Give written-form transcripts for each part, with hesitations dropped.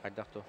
Хайдах ту?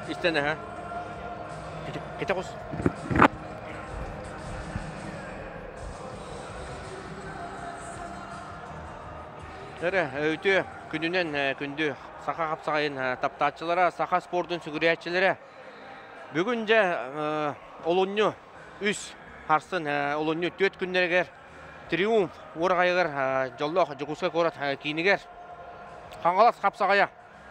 Истэн эһэ. Кете кус. Эрэ, үтүө күнүнэн күндү саха хапсаҕайын таптааччылара, саха спордун сүгүрүйээччилэрэ. Бүгүн дьэ олунньу үс харсын олунньу түөрт күннэригэр Триумф уораҕайыгар дьоллоох Дьокуускай куорат киинигэр Хаҥалас хапсаҕайа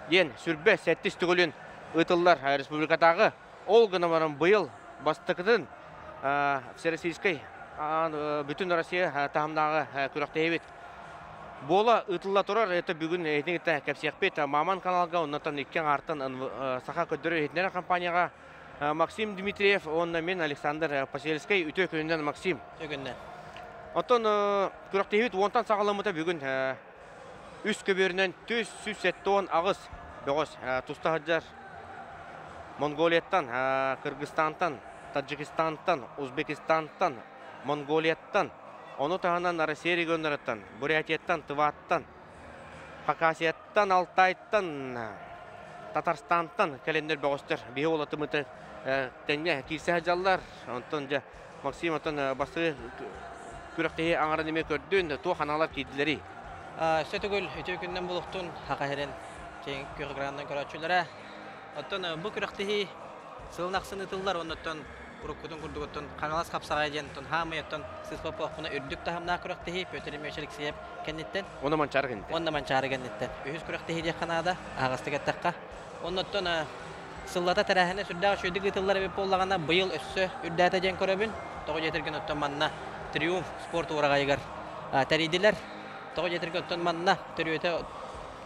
диэн сүрбэ сэттис төгүлүн ыытыллар республикатааҕы ол гынан баран быйыл бастакытын Всероссийскай бүтүн Россия таһымнааҕы күрэхтэһиибит буола ыытылла турар. Это бүгүн эһитин кытта кэпсиэхпит. Маман каналга оннотон икки аҥаартан Саха көрдөрөр иһитиннэрэр компанияҕа Максим Дмитриев уонна мин Александр Посельскай. Үтүө күнүнэн, Максим. Үтүө күнүнэн. Оттон күрэхтэһиибит уонтан саҕаламмыта бүгүн үс көбүөрүнэн түс 178 бөҕөс туста сылдьар Монголияттан, Кыргызстантан, Таджикистантан, Узбекистантан, Монголияттан, ону таһынан Россия регионнарыттан, Бурятияттан, Тываттан, Хакасияттан, Алтайтан, Татарстантан кэлэннэр бөҕөстөр биһи уолатымыты тэҥҥэ киирсэ сылдьаллар. Онтон дьэ Максим оттон бастакы күрэхтэһии аҥарын эмиэ көрдүн, туох аналар киирдилэрий? Өссө төгүл үтүө күнүнэн булуохтун Саха сирин киэҥ күөх экранынан көрөөччүлэрэ. Оттон бу күрэхтэһии сылын ахсын ыытыллар уонна оттон уруккутун курдук оттон Хаҥалас хапсаҕайа диэн оттон хаамый оттон сыыспаппахпына үрдүк таһымнаах күрэхтэһии Петр Ильич Алексеев кэнниттэн. Онно Манчаары кэнниттэн. Онно Манчаары кэнниттэн. Үһүс күрэхтэһии диэххэ наада, аһаҕастык эттэххэ. Онно оттон сыллата тэрээһинэ сүрдээх үчүгэйдик ыытыллар эбит буоллаҕына, быйыл өссө үрдээтэ диэн көрөбүн. Тоҕо диэтэргин оттон манна Триумф спорт уораҕайыгар тэрийдилэр. Тоҕо диэтэргин оттон манна төрүөтэ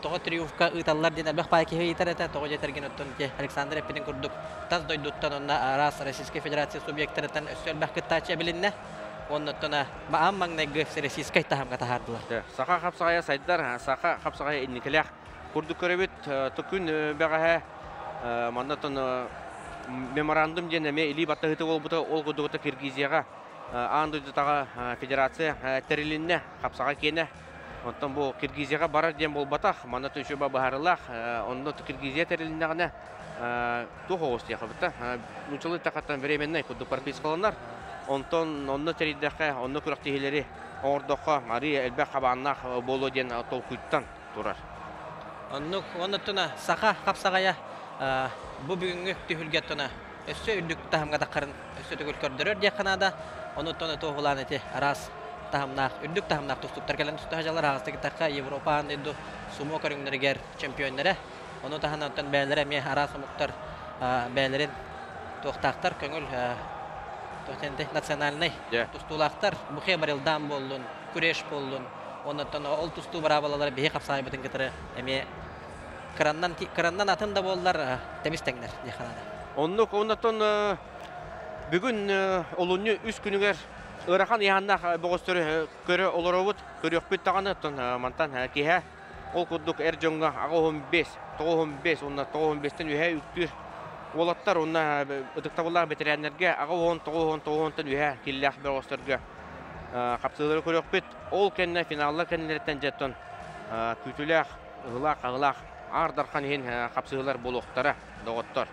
тоҕо Триумфка ыыталлар диэн элбэх баай киһи ыйытар этэ. Тоҕо диэтэргин оттон ити Александр эппитин курдук тас дойдуттан онно араас Российскай Федерация субъектарыттан өссө элбэх кыттааччы эбилиннэ. Уонна оттон аан маҥнайгы всероссийскай таһымҥа таһаардылар. Саха хапсаҕайа сайдар, саха хапсаҕайа инникилээх курдук көрөбүт. Күн бэҕэһээ манна оттон меморандум диэн эмиэ илии баттаһыыта буолбута. Ол курдук Киргизияҕа аан дойдутааҕы федерация тэрилиннэ, хапсаҕай киэнэ. Оттон бу Киргизияҕа барар диэн буолбатах, манна түншүба быһаарылаах. Онно Киргизия тэрилиннэҕинэ туох оҕус диэхэ нууччалыы тахаттан временный курдук пропискаланар. Онтон онно тэрийдэххэ, онно күрэхтэһиилэри оҥордоххо арыый элбэх хабааннаах буолуо диэн толкуйтан турар. Оннук, оннуттуна саха хапсаҕайа бу бүгүҥҥү түһүлгэттона өссө үрдүк таһымҥа таххарын өссө төгүл көрдөрөр диэххэ наада. Онуттан туоһулаан ити араас таһымнаах, үрдүк таһымнаах тустууктар кэлэн туста сылдьаллар. Аҕыстык тахха Европа аан дойду сумо көрүҥнэригэр чемпионнара. Ону таһынан оттон бэйэлэрэ эмиэ араас омуктар бэйэлэрин туохтаахтар көҥүл национальнай тустуулаахтар. Бухе барилдаан буоллун, күреш буоллун. Оннуттан ол тустуу быраабылалара биһи хапсаайбытын кытары эмиэ кыраннан, кыраннан атын да буоллар тэбис тэҥнэр диэххэ наада. Оннук, оннуттан бүгүн олунньу үс күнүгэр ыарахан ыйааннаах бөҕөстөрү көрө олоробут, көрүөхпүт даҕаны, оттон мантан киэһэ ол курдук эр дьоҥҥо 85, 95 уонна 95-тэн үөһэ үктүүр уолаттар уонна ытыктабыллаах бэтэрээннэргэ 80, 90, 90-тан үөһэ киллээх бөҕөстөргө хапсыылары көрүөхпүт. Ол кэннэ финаллар кэннилэриттэн дьэ оттон күүтүүлээх, ыһылаах-хаһылаах Аар Дархан иһин хапсыһыылар буолуохтара, доҕоттор.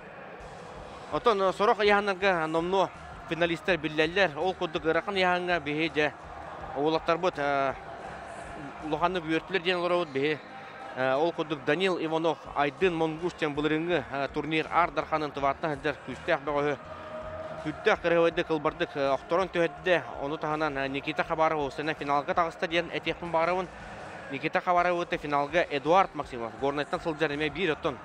Оттон сорох ыйааһыннарга номнуо финалистар биллэллэр. Ол курдук ыарахан ыйааһыҥҥа биһи дьэ уолаттарбыт улаханнык үөртүлэр диэн олоробут биһи. Ол курдук Данил Иванов Айдын Монгуш диэн былырыыҥҥы турнир Аар Дарханын тывааттан сылдьар күүстээх бөҕөһү күүттээх кырыһыбайдык кылбардык охторон түһэрдэ. Ону таһынан Никита Хабаров уопсайынан финалга таҕыста диэн этиэхпин баҕарабын. Никита Хабаровы финалга Эдуард Максимов Горнайтан сылдьар эмиэ биир оттон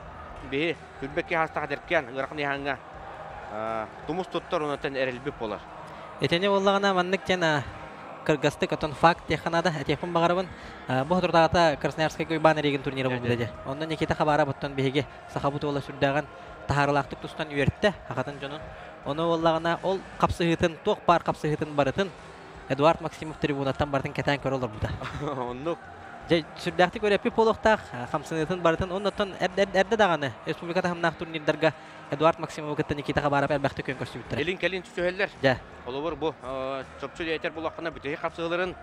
биһи Хүрбэкки хаастаах эдэркээн ыарахан ыйааһыҥҥа Тумус туттар онотон эрэлбит болар. Итини буоллаҕына маннык диэн кыргастык отон факт диэххэ наада этиэхпин баҕарабын. Бу соторутааҕыта Красноярскайга Уйбаан Эригин турнира буолбута дии. Онно Никита Хабаров оттон биһиги сахабыт уола сүрдээҕин таһаарылаахтык тустан үөртэ хахатын дьонун. Ону буоллаҕына ол хапсыһыытын туох баар хапсыһыытын барытын Эдуард Максимов трибунаттан барытын кэтээн көрө олорбута. Оннук. Дьэ, сүрдээхтик үөрэппит буолуохтаах хамсаныытын барытын оннуттан эрдэ даҕаны республика таһымнаах турнирдарга Эдуард Максимовы кытта Никита Хабаров элбэхтик күөн көрсүбүттэрэ. Илин-кэлин түсүһэллэр. Дьэ. Холобур бу чопчу этэр булаххына бүтэһик хапсыһыыларын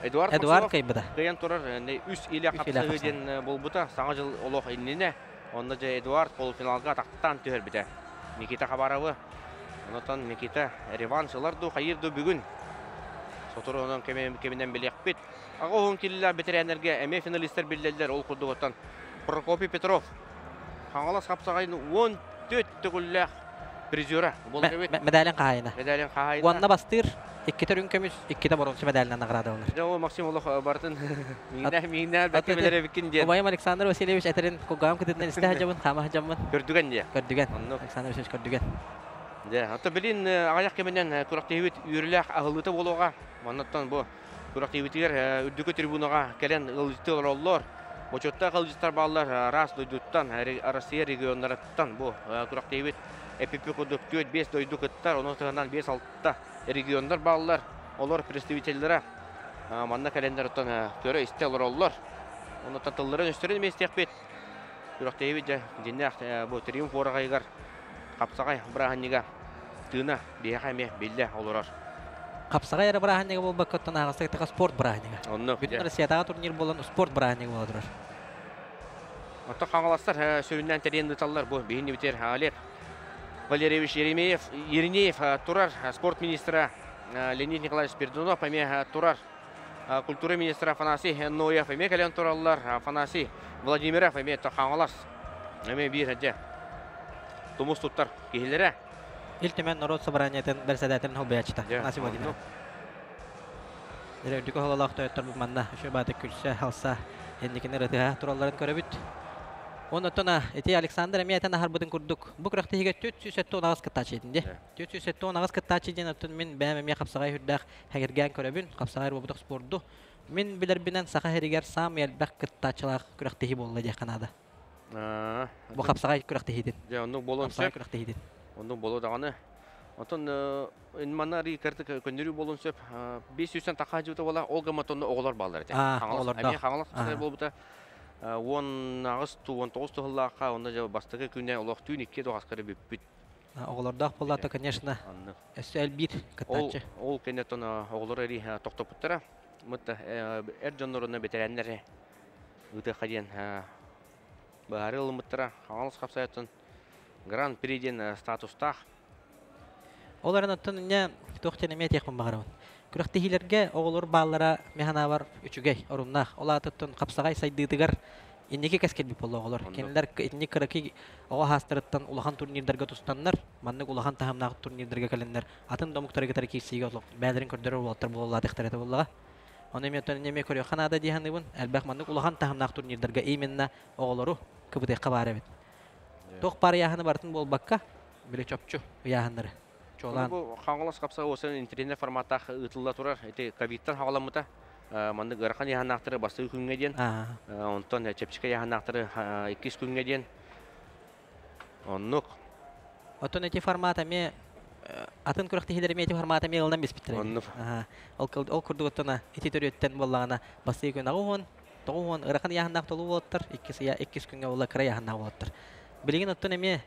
Эдуард, Эдуард кыайбыта. Кыайан турар үс илэ хапсыһыы диэн буолбута. Саҥа дьыл олох иннинэ. Онно дьэ Эдуард полуфиналга атахтаан түһэрбитэ. Никита Хабаровы. Онотон Никита реванш ылар дуу, хайыыр дуу бүгүн. Сотору онон кэминэн билиэхпит. Аҕа уһун киллэлэр бэтэрээннэргэ эмиэ финалистар биллэллэр. Ол курдук оттон Прокопий Петров Хаҥалас хапсаҕайын 14 төгүллээх призера буолар эбит. Медалин хаһаайына. Медалин хаһаайына. Уонна бастыыр, иккитэ үрүҥ көмүс, иккитэ боруонса медалынан наҕараадаланар. Дьэ, ол Максим олох барытын миинэ миинэ бэккэ билэр эбиккин диэн. Убайым Александр Васильевич этэрин кулгааҕым кытытынан истэ сылдьабын, хаама сылдьаммын. Көрдүгэн диэ. Көрдүгэн. Александр Васильевич көрдүгэн. Дьэ, ото билин аҕыйах кэминэн күрэхтэһиибит үөрүүлээх аһыллыыта буолуоҕа. Маннаттан бу күрэхтэһиибитигэр үрдүкү трибунаҕа кэлэн ыалдьыттыы олороллор. Бочуоттаах ыалдьыттар бааллар араас дойдуттан, Россия регионнарыттан бу күрэхтэһиибит эпипи курдук 4-5 дойду кыттар, ону таһынан 5-6 регионнар бааллар. Олор представителлэрэ манна кэлэннэр оттон көрө-истэ олороллор. Оннуттан тылларын-өстөрүн эмиэ истиэхпит. Күрэхтэһиибит дьэ дьиннээх бу Триумф уораҕайыгар хапсаҕай бырааһынньыга тыына биһиэхэ эмиэ биллэ олорор. Хапсаҕай эрэ бырааһынньыга буолбакка, оттон аһаҕастык спорт бырааһынньыга. Онно Бүтүн Россиятааҕы турнир буолан спорт бырааһынньыга буола турар. Оттон хаҥаластар сүрүннээн тэрийэн ыыталлар бу биһини бүтэр Олег Валерьевич Еремеев, Еринеев турар спорт министра Леонид Николаевич Пердунов эмиэ турар культура министра Афанасий Ноев эмиэ кэлэн тураллар Афанасий Владимиров эмиэ Хаҥалас эмиэ биир дьэ тумус туттар киһилэрэ. Ил Түмэн норуот собраниетын бэрэссэдээтэлин солбуйааччыта Афанасий Владимиров. Үрдүкү оһололоох тойотторбут манна үчүгэй баатык күлсэ, халса, инникини ырытыһа туралларын көрөбүт. Оннуттан ити Александр эмиэ этэн аһарбытын курдук, бу күрэхтэһиигэ 478 кыттааччы этин дии. 478 кыттааччы диэн оттон мин бэйэм эмиэ хапсаҕай үрдээх хэгиргээн көрөбүн, хапсаҕай буолбатах спорду. Мин билэрбинэн Саха сиригэр саамай элбэх кыттааччылаах күрэхтэһии буолла диэххэ наада. Бу хапсаҕай күрэхтэһиитин. Дьэ, оннук буолуон Хапсаҕай сөп. күрэхтэһиитин. Оннук буолуо даҕаны. Онтон манна арыы кыртык көннөрүү буолуон сөп. 500-тэн тахха дьыбыта буола, ол гыммат онно оҕолор бааллар этэ. Хаҥалас, Оҕолордоох. эмиэ Хаҥалас хапсаҕай буолбута. 18 19 туһуллаахха, онно дьэ бастакы күнэ олох түүн 2 тоҕаскары бүппүт. Оҕолордоох буоллаата, конечно, Оннук. өссө элбиир Ол кыттааччы. ол кэнниттэн оҕолор эрии тохтоппуттара. Мытта эр дьонноруна бэтэрээннэр ыытыахха диэн быһаарыы ылыммыттара. Хаҥалас хапсайыттан Гран-при диэн статустаах. Ол эрэн оттон инньэ туох диэн эмиэ этиэхпин баҕарабын. Күрэхтэһиилэргэ оҕолор бааллара мин үчүгэй, оруннаах. Ол аатыттан хапсаҕай сайдыытыгар инники кэскилбит буолла оҕолор. Кинилэр итинник кыракый оҕо хаастарыттан улахан турнирдарга тустаннар, маннык улахан таһымнаах турнирдарга кэлэннэр атын да омуктары кытары киирсиигэ олох бэйэлэрин көрдөрөр уолаттар буолалаатыхтара этэ буоллаҕа. Ону эмиэ оттон эмиэ көрүөххэ наада дии саныыбын. Элбэх маннык улахан таһымнаах турнирдарга именно оҕолору кыбытыахха баар эбит. Туох баар ыйааһыны барытын буолбакка, били чопчу ыйааһыннары чуолаан. Бу Хаҥалас хапса уосан интернет форматтаах ыытылла турар. Ити ковидтан хаҕаламмыта. Маннык ыарахан ыйааһыннаахтары бастакы күҥҥэ диэн, онтон чэпчэки ыйааһыннаахтары иккис күҥҥэ диэн. Оннук. Оттон ити формат эмиэ атын күрэхтэһиилэр эмиэ ити формат эмиэ ылынан биспиттэр. Оннук. Ол, ол курдук оттон ити төрүөттэн буоллаҕына бастакы күн 80, 90 ыарахан ыйааһыннаах толуу буолаттар, иккис, иккис күҥҥэ буолла кыра ыйааһыннаах буолаттар. Билигин оттон эмиэ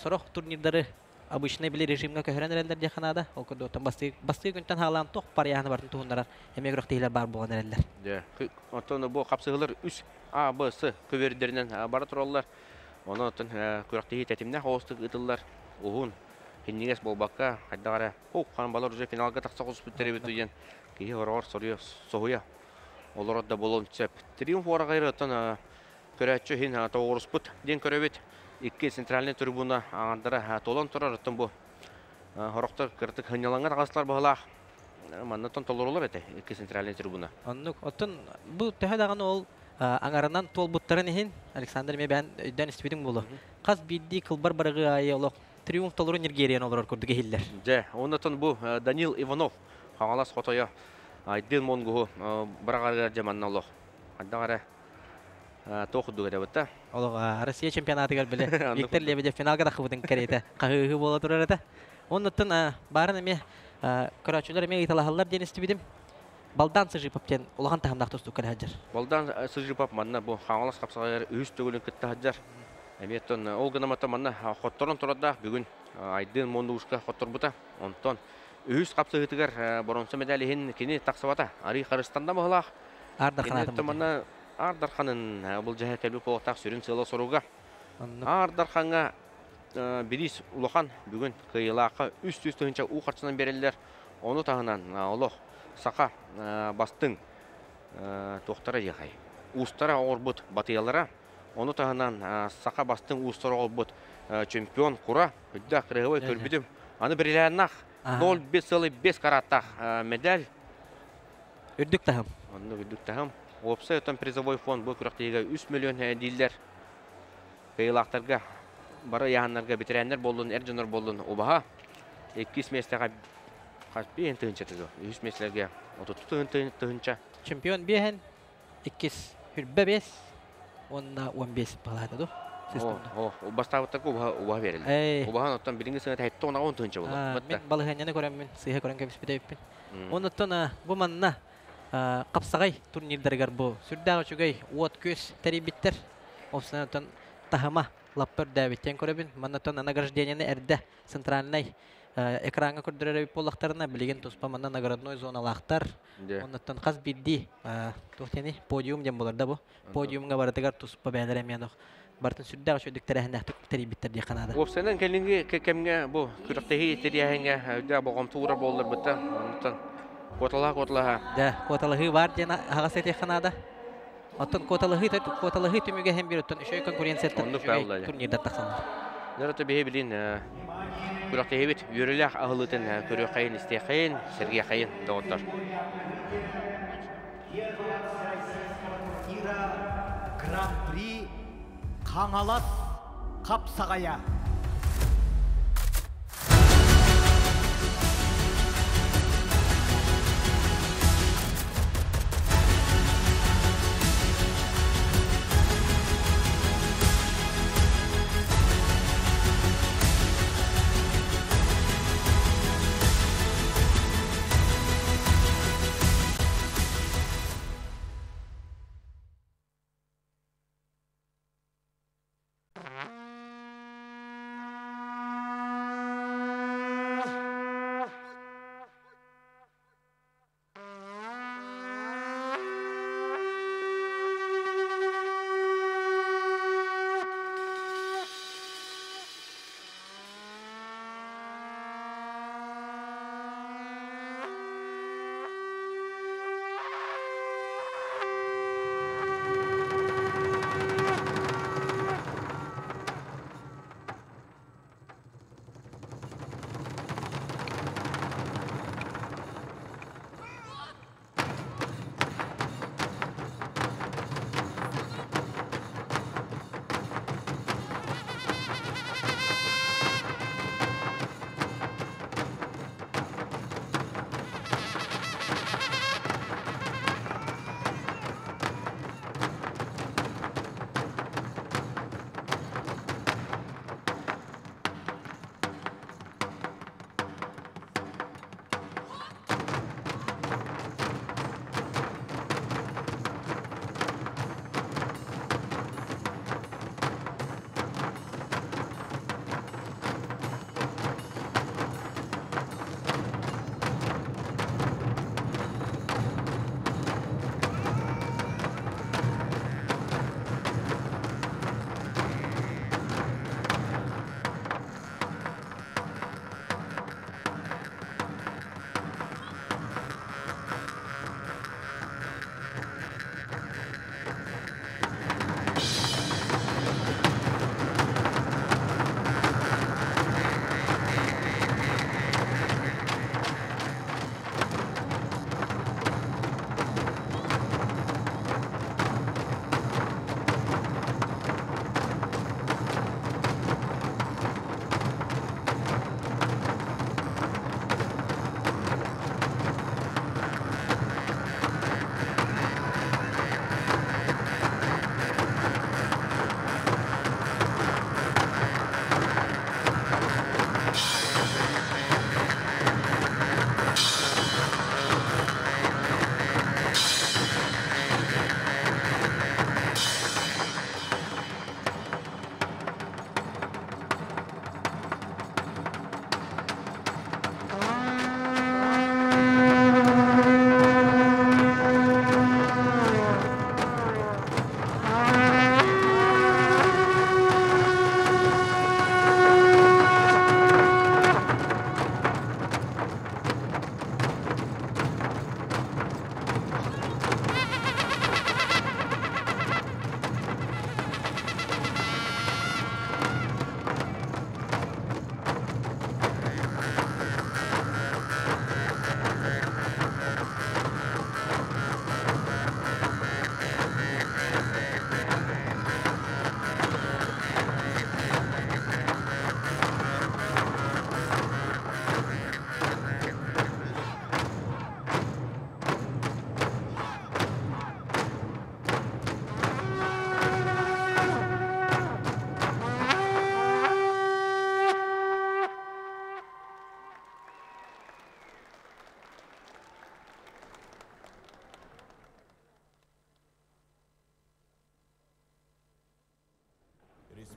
сорох турнирдары обычный били режимҥэ көһөрөн эрэллэр диэххэ наада. Ол курдук оттон бастыы күнтэн хаалаан туох бар ыйааһыны барытын туһуннарар эмиэ күрэхтэһиилэр баар буолан эрэллэр. Дьэ, оттон бу хапсыһыылар үс А, Б, С көбүөрдэринэн бара тураллар. Онон оттон күрэхтэһии тэтимнээх оҕустук ыытыллар. Уһун, хинньигэс буолбакка, хайдах эрэ, хук, хан балар уже финалга тахса оҕуспуттар эбит диэн киһи хороҕор соруйа соһуйа олорор да буолуон сөп. Триумф уораҕайыр оттон көрөөччү иһин тоҕуоруспут диэн көрөбүт. Икки центральный трибуна аҥардара туолан турар. Оттон бу хорохтор кыратык сынньалаҥҥа таҕыстылар быһыылаах. Маннаттан толорулар этэ икки центральный трибуна. Оннук. Оттон бу төһө даҕаны ол аҥарынан туолбуттарын иһин Александр эмиэ бэйэн өйдөөн истибитиҥ буолуо. Хас биирдии кылбар барыгы аайы олох Триумф толору ньиргиэрийэн олорор курдук иһиллэр. Дьэ, оннотон бу Данил Иванов Хаҥалас хотойо Айдын Монгуһу быраҕарыгар дьэ манна олох. Хайдах эрэ туох курдук этэ бытта. Олох Россия чемпионатыгар бile Виктор Лебедев финалга таххыбытын кэриэтэ хаһыыһы буола турар этэ. Оннуттан баарын эмиэ көрөөччүлэр эмиэ ыйыталаһаллар диэн истибитим. Балдан Сыжипов диэн улахан таһымнаах тустуук кэлэ сылдьар. Балдан Сыжипов манна бу Хаҥалас хапсаҕайыгар үһүс төгүлүн кытта сылдьар. Эмиэ ол гынан манна хотторон турардаах бүгүн Айдын Мондуушка хотторбута. Онтон үһүс хапсыһыытыгар боронсо медаль иһин кини тахсыбата. Арый харыстанда баһылаах. Аар Дархан манна Аар Дарханын былдьаһа кэлбит буолуохтаах сүрүн сыала-соруга. Аар Дархаҥҥа бириис улахан бүгүн кыайыылаахха 300 тыһыынча уу харчынан биэрэллэр. Ону таһынан олох саха бастыҥ туохтара диэхэй уустара оҥорбут батыйалара. Ону таһынан саха бастыҥ уустара оҥорбут чемпион кура үрдээх кырыһыбай көрбүтүм. Аны бриллианнаах 0,5 караттаах медаль. Үрдүк таһым. Оннук үрдүк таһым. Уопсай оттон призовой фонд бу күрэхтэһиигэ 3 миллион дииллэр. Кыайыылаахтарга бары ыйааһыннарга бэтэрээннэр буоллун, эр дьоннор буоллун убаһа. Иккис миэстэҕэ хас биэһин тыһыынча дуо? Үһүс миэстэлэргэ 30 тыһыынча. Чемпион биэһин, иккис хүрбэ бес уонна 15 балаата ду. О, бастаабыттарга убаһа убаһа береллер. Убаһан оттон билиҥҥи сыҥата 70 тыһыынча буолар. Мин балаһыанньаны көрөммүн, сыыһа көрөн кэбиспит эбиппин. Оннуттан бу манна хапсаҕай турнирдарыгар бу сүрдээх үчүгэй уот-күөс тэрийбиттэр. Оттон таһыма лаппа үрдээбиттэн көрөбүн. Маннаттан награждениены эрдэ центральнай экраҥҥа көрдөрөр эбит буоллахтарына, билигин туспа манна наградной зоналаахтар. Оннуттан хас биирдии туох диэний подиум диэн буолар да бу. Подиумҥа барытыгар туспа бэйэлэрэ эмиэ барытын сүрдээх үчүгэйдик тэрээһиннээхтик тэрийбиттэр диэххэ наада. Уопсайынан кэлиҥҥи кэмҥэ бу күрэхтэһии тэрээһиҥҥэ өйдөөх болҕомто уурар буолларбыта. Оннуттан куоталаһа куоталаһа. Дьэ, куоталаһыы баар диэн аһаҕас этиэххэ наада. Оттон куоталаһыы куоталаһыы түмүгэ иһин биир оттон үчүгэй конкуренцияттан үчүгэй турнирдар тахсаллар. Нөрөтө биһи билин күрэхтэһиибит үөрүүлээх аһылыытын көрүөххэйин, истиэххэйин, сэргиэххэйин доҕоттор. Гран-при Хаҥалас хапсаҕайа.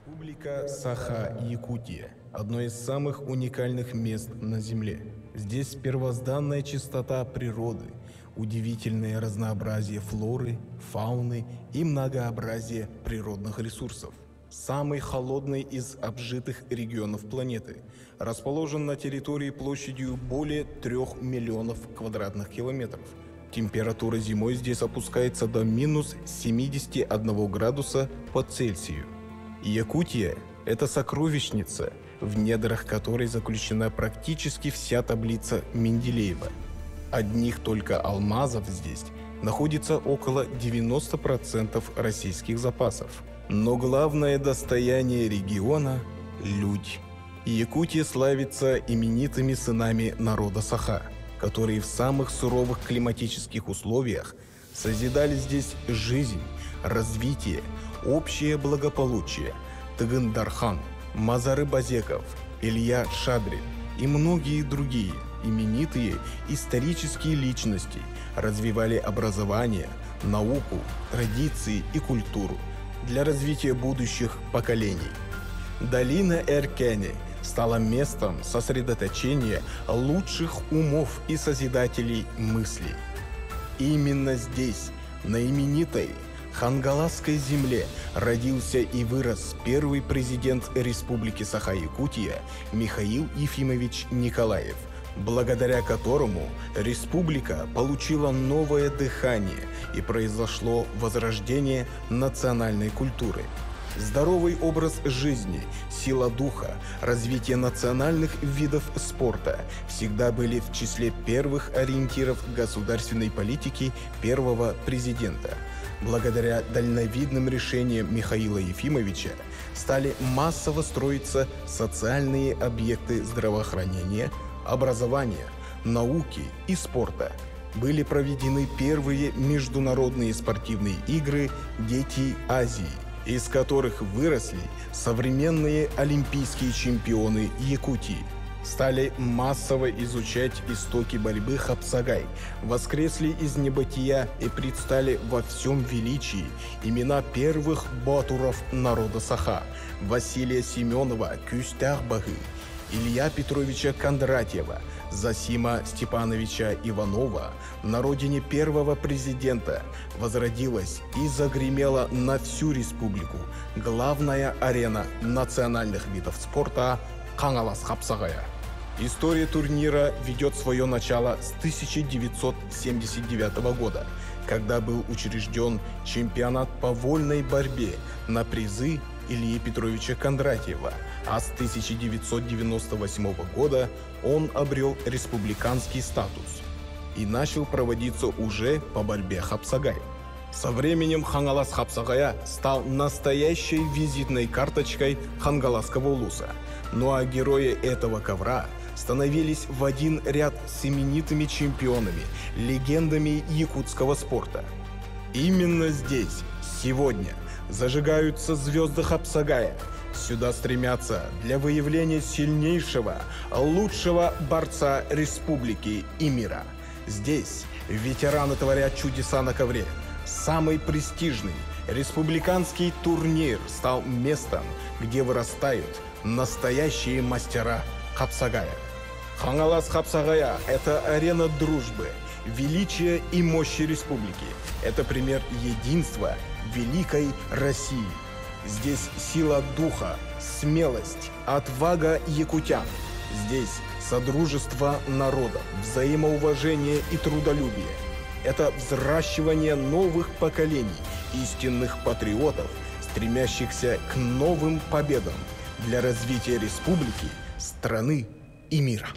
Республика Саха-Якутия – одно из самых уникальных мест на Земле. Здесь первозданная чистота природы, удивительное разнообразие флоры, фауны и многообразие природных ресурсов. Самый холодный из обжитых регионов планеты, расположен на территории площадью более 3 миллионов квадратных километров. Температура зимой здесь опускается до минус 71 градуса по Цельсию. Якутия – это сокровищница, в недрах которой заключена практически вся таблица Менделеева. Одних только алмазов здесь находится около 90% российских запасов. Но главное достояние региона – люди. Якутия славится именитыми сынами народа Саха, которые в самых суровых климатических условиях созидали здесь жизнь, развитие, общее благополучие. Тыгын Дархан, Мазары Базеков, Илья Шадрин и многие другие именитые исторические личности развивали образование, науку, традиции и культуру для развития будущих поколений. Долина Эркени стала местом сосредоточения лучших умов и созидателей мыслей. Именно здесь, на именитой Хангаласской земле, родился и вырос первый президент Республики Саха-Якутия Михаил Ефимович Николаев, благодаря которому республика получила новое дыхание и произошло возрождение национальной культуры. Здоровый образ жизни, сила духа, развитие национальных видов спорта всегда были в числе первых ориентиров государственной политики первого президента. Благодаря дальновидным решениям Михаила Ефимовича стали массово строиться социальные объекты здравоохранения, образования, науки и спорта. Были проведены первые международные спортивные игры «Дети Азии», из которых выросли современные олимпийские чемпионы Якутии. Стали массово изучать истоки борьбы хапсагай, воскресли из небытия и предстали во всем величии имена первых батуров народа Саха Василия Семенова Кюстях-Багы, Илья Петровича Кондратьева, Засима Степановича Иванова на родине первого президента возродилась и загремела на всю республику главная арена национальных видов спорта Кангалас Хапсагая. История турнира ведет свое начало с 1979 года, когда был учрежден чемпионат по вольной борьбе на призы Ильи Петровича Кондратьева, а с 1998 года он обрел республиканский статус и начал проводиться уже по борьбе хапсагай. Со временем Хангалас Хапсагая стал настоящей визитной карточкой Хангаласского улуса. Ну а герои этого ковра становились в один ряд с именитыми чемпионами, легендами якутского спорта. Именно здесь, сегодня, зажигаются звезды Хапсагая. Сюда стремятся для выявления сильнейшего, лучшего борца республики и мира. Здесь ветераны творят чудеса на ковре. Самый престижный республиканский турнир стал местом, где вырастают настоящие мастера Хапсагая. Хангалас Хапсагая – это арена дружбы, величия и мощи республики. Это пример единства великой России. Здесь сила духа, смелость, отвага якутян. Здесь содружество народов, взаимоуважение и трудолюбие. Это взращивание новых поколений, истинных патриотов, стремящихся к новым победам для развития республики, страны и мира.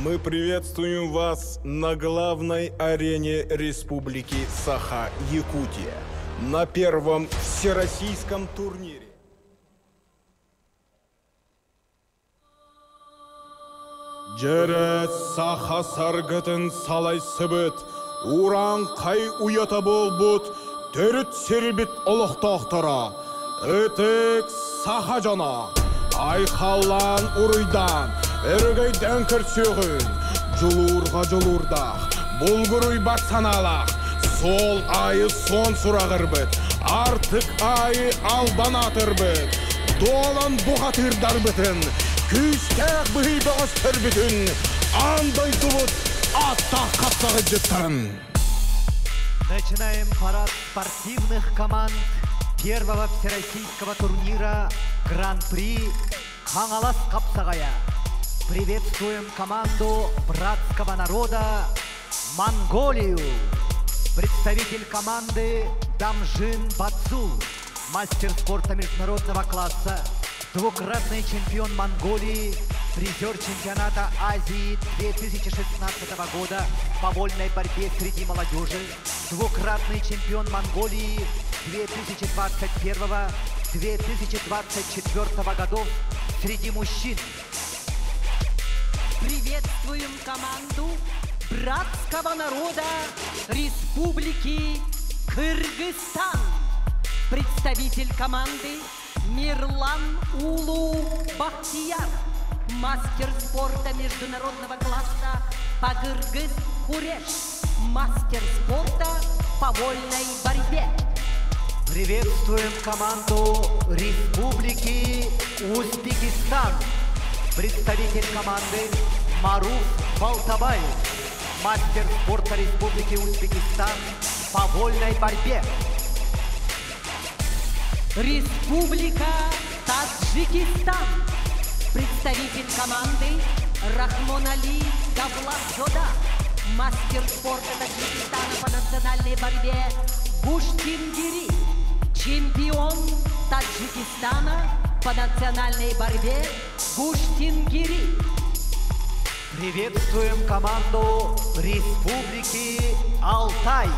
Мы приветствуем вас на главной арене Республики Саха-Якутия, на первом всероссийском турнире. Дьэ, саха саргытын салайсыбыт, урааҥхай уйата буолбут, төрүт сирбит олохтоохторо, ытык саха дьоно, айхаллаан уруйдаан, өрөгөйдөөн көрсүөҕүҥ, дьулуурга дьулуурдаах, булгуруйбат санаалаах, суол аайы суон сураҕырбыт, Аартык аайы албан аатырбыт, дуолан бухатыырдарбытын, күүстээх быһый бөҕөстөрбүтүн, аан дойдубут ааттаах хапсаҕайдьыттарын. Начинаем парад спортивных команд первого всероссийского турнира Гран-при Хаҥалас хапсаҕайа. Приветствуем команду братского народа Монголию. Представитель команды Дамжин Бацул, мастер спорта международного класса, двукратный чемпион Монголии, призер чемпионата Азии 2016 года по вольной борьбе среди молодежи, двукратный чемпион Монголии 2021-2024 годов среди мужчин. Приветствуем команду братского народа Республики Кыргызстан. Представитель команды Мирлан Улу Бахтияр, мастер спорта международного класса по кыргыз куреш, мастер спорта по вольной борьбе. Приветствуем команду Республики Узбекистан. Представитель команды Маруф Балтабаев, мастер спорта Республики Узбекистан по вольной борьбе. Республика Таджикистан. Представитель команды Рахмонали Давлатзода, мастер спорта Таджикистана по национальной борьбе Гуштингири, чемпион Таджикистана по национальной борьбе Гуштингири. Приветствуем команду Республики Алтай.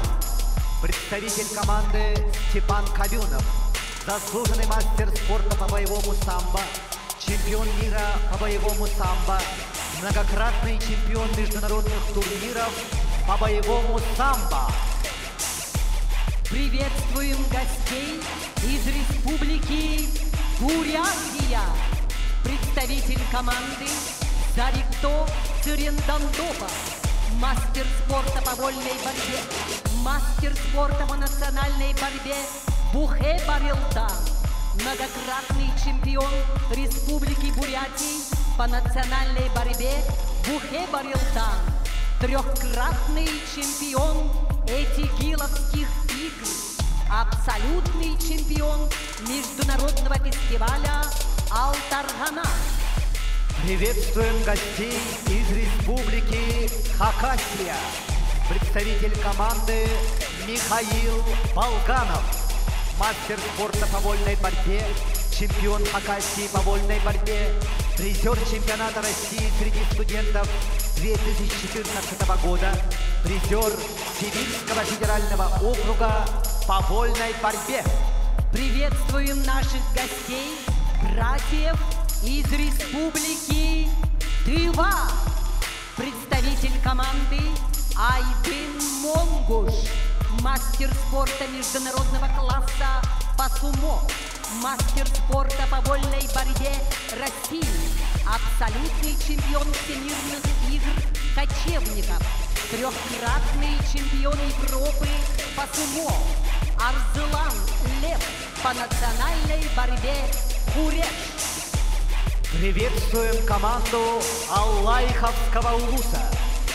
Представитель команды Степан Кабюнов, заслуженный мастер спорта по боевому самбо, чемпион мира по боевому самбо, многократный чемпион международных турниров по боевому самбо. Приветствуем гостей из Республики Бурятия. Представитель команды Зарикто Цырендандопа, мастер спорта по вольной борьбе, мастер спорта по национальной борьбе Бухэ Барилдан, многократный чемпион Республики Бурятии по национальной борьбе Бухэ Барилдан, трехкратный чемпион Этигиловских игр, абсолютный чемпион международного фестиваля Алтаргана. Приветствуем гостей из Республики Хакасия. Представитель команды Михаил Болганов, мастер спорта по вольной борьбе, чемпион Хакасии по вольной борьбе, призер чемпионата России среди студентов 2014 года, призер Сибирского федерального округа по вольной борьбе. Приветствуем наших гостей, братьев из Республики Тыва. Представитель команды Айдын Монгуш, мастер спорта международного класса по сумо, мастер спорта по вольной борьбе России, абсолютный чемпион всемирных игр кочевников, трехкратный чемпион Европы по сумо, Арзылан Лев по национальной борьбе Куреш. Приветствуем команду Аллайховского улуса.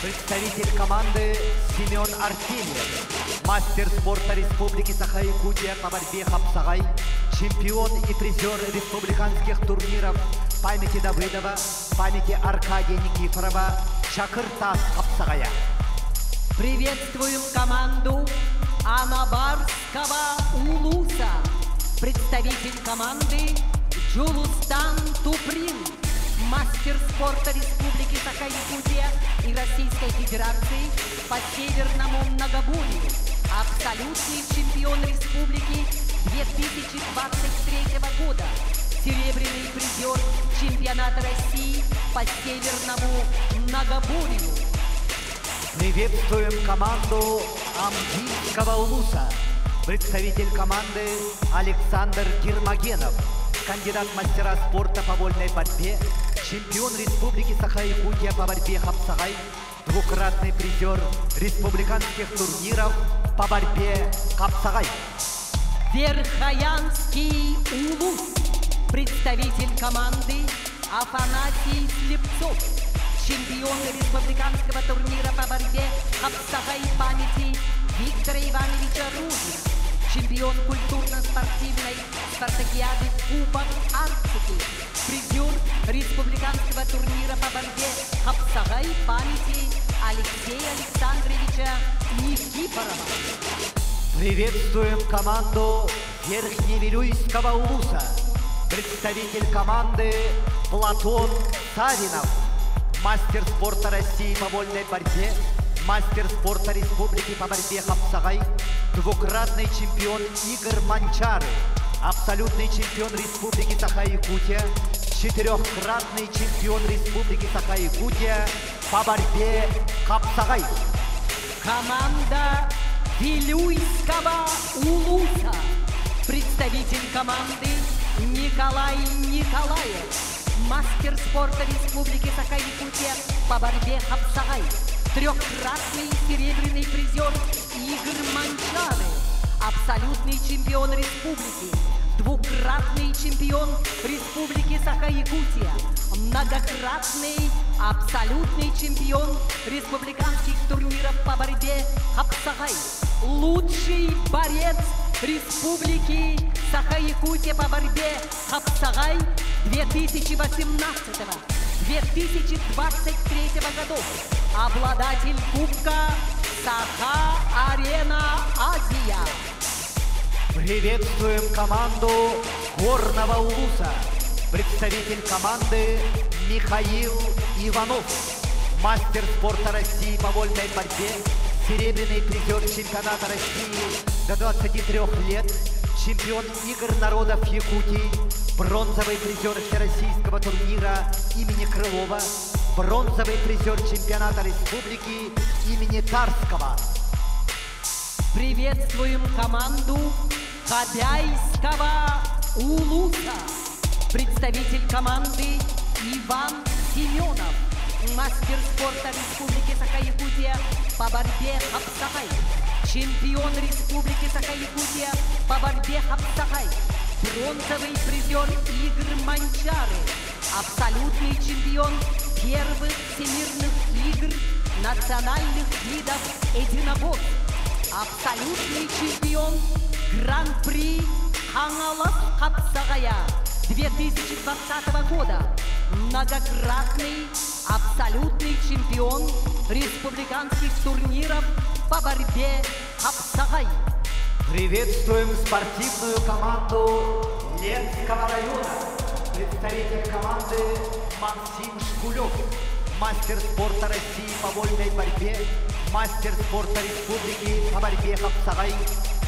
Представитель команды Семен Артемьев, мастер спорта Республики Саха-Якутия по борьбе хапсагай, чемпион и призер республиканских турниров памяти Давыдова, памяти Аркадия Никифорова, Чакыртас хапсаҕайа. Приветствуем команду Анабарского улуса. Представитель команды Джулустан Туприн, мастер спорта Республики Саха-Якутия и Российской Федерации по северному многоборью, абсолютный чемпион республики 2023 года, серебряный призер чемпионата России по северному многоборью. Приветствуем команду Амгинского улуса. Представитель команды Александр Гермогенов, кандидат мастера спорта по вольной борьбе, чемпион Республики Саха-Якутия по борьбе хапсагай, двукратный призер республиканских турниров по борьбе хапсагай. Верхоянский Улус. Представитель команды Афанасий Слепцов. Чемпион республиканского турнира по борьбе Хапсагай памяти Виктора Ивановича Ружина. Чемпион культурно-спортивной спартакиады Кубок Арктики. Призер республиканского турнира по борьбе Хапсагай памяти Алексея Александровича Никифорова. Приветствуем команду Верхневилюйского улуса. Представитель команды Платон Савинов. Мастер спорта России по вольной борьбе, мастер спорта Республики по борьбе Хапсагай, двукратный чемпион игр Манчары, абсолютный чемпион Республики Саха-Якутия, четырехкратный чемпион Республики Саха-Якутия по борьбе Хапсагай. Команда Вилюйского Улуса. Представитель команды Николай Николаев. Мастер спорта Республики Саха-Якутия по борьбе Хапсагай. Трехкратный серебряный призер игр Манчары. Абсолютный чемпион республики. Двукратный чемпион Республики Саха-Якутия. Многократный абсолютный чемпион республиканских турниров по борьбе Хапсагай. Лучший борец Республики Саха-Якутия по борьбе Хапсагай 2018-2023 годов. Обладатель Кубка Саха-Арена Азия. Приветствуем команду Горного Улуса. Представитель команды Михаил Иванов. Мастер спорта России по вольной борьбе, серебряный призер чемпионата России до 23 лет, чемпион игр народов Якутии, бронзовый призер Всероссийского турнира имени Крылова, бронзовый призер чемпионата республики имени Тарского. Приветствуем команду Кобяйского Улуса. Представитель команды Иван Семенов. Мастер спорта Республики Саха-Якутия по борьбе Хапсагай. Чемпион Республики Саха-Якутия по борьбе Хапсагай. Бронзовый призер игр Манчары. Абсолютный чемпион первых всемирных игр национальных видов единоборств. Абсолютный чемпион Гран-при Хаҥалас хапсаҕайа 2020 года. Многократный абсолютный чемпион республиканских турниров по борьбе Хапсагай. Приветствуем спортивную команду Ленского района. Представитель команды Максим Шкулев. Мастер спорта России по вольной борьбе, мастер спорта Республики по борьбе Хапсагай,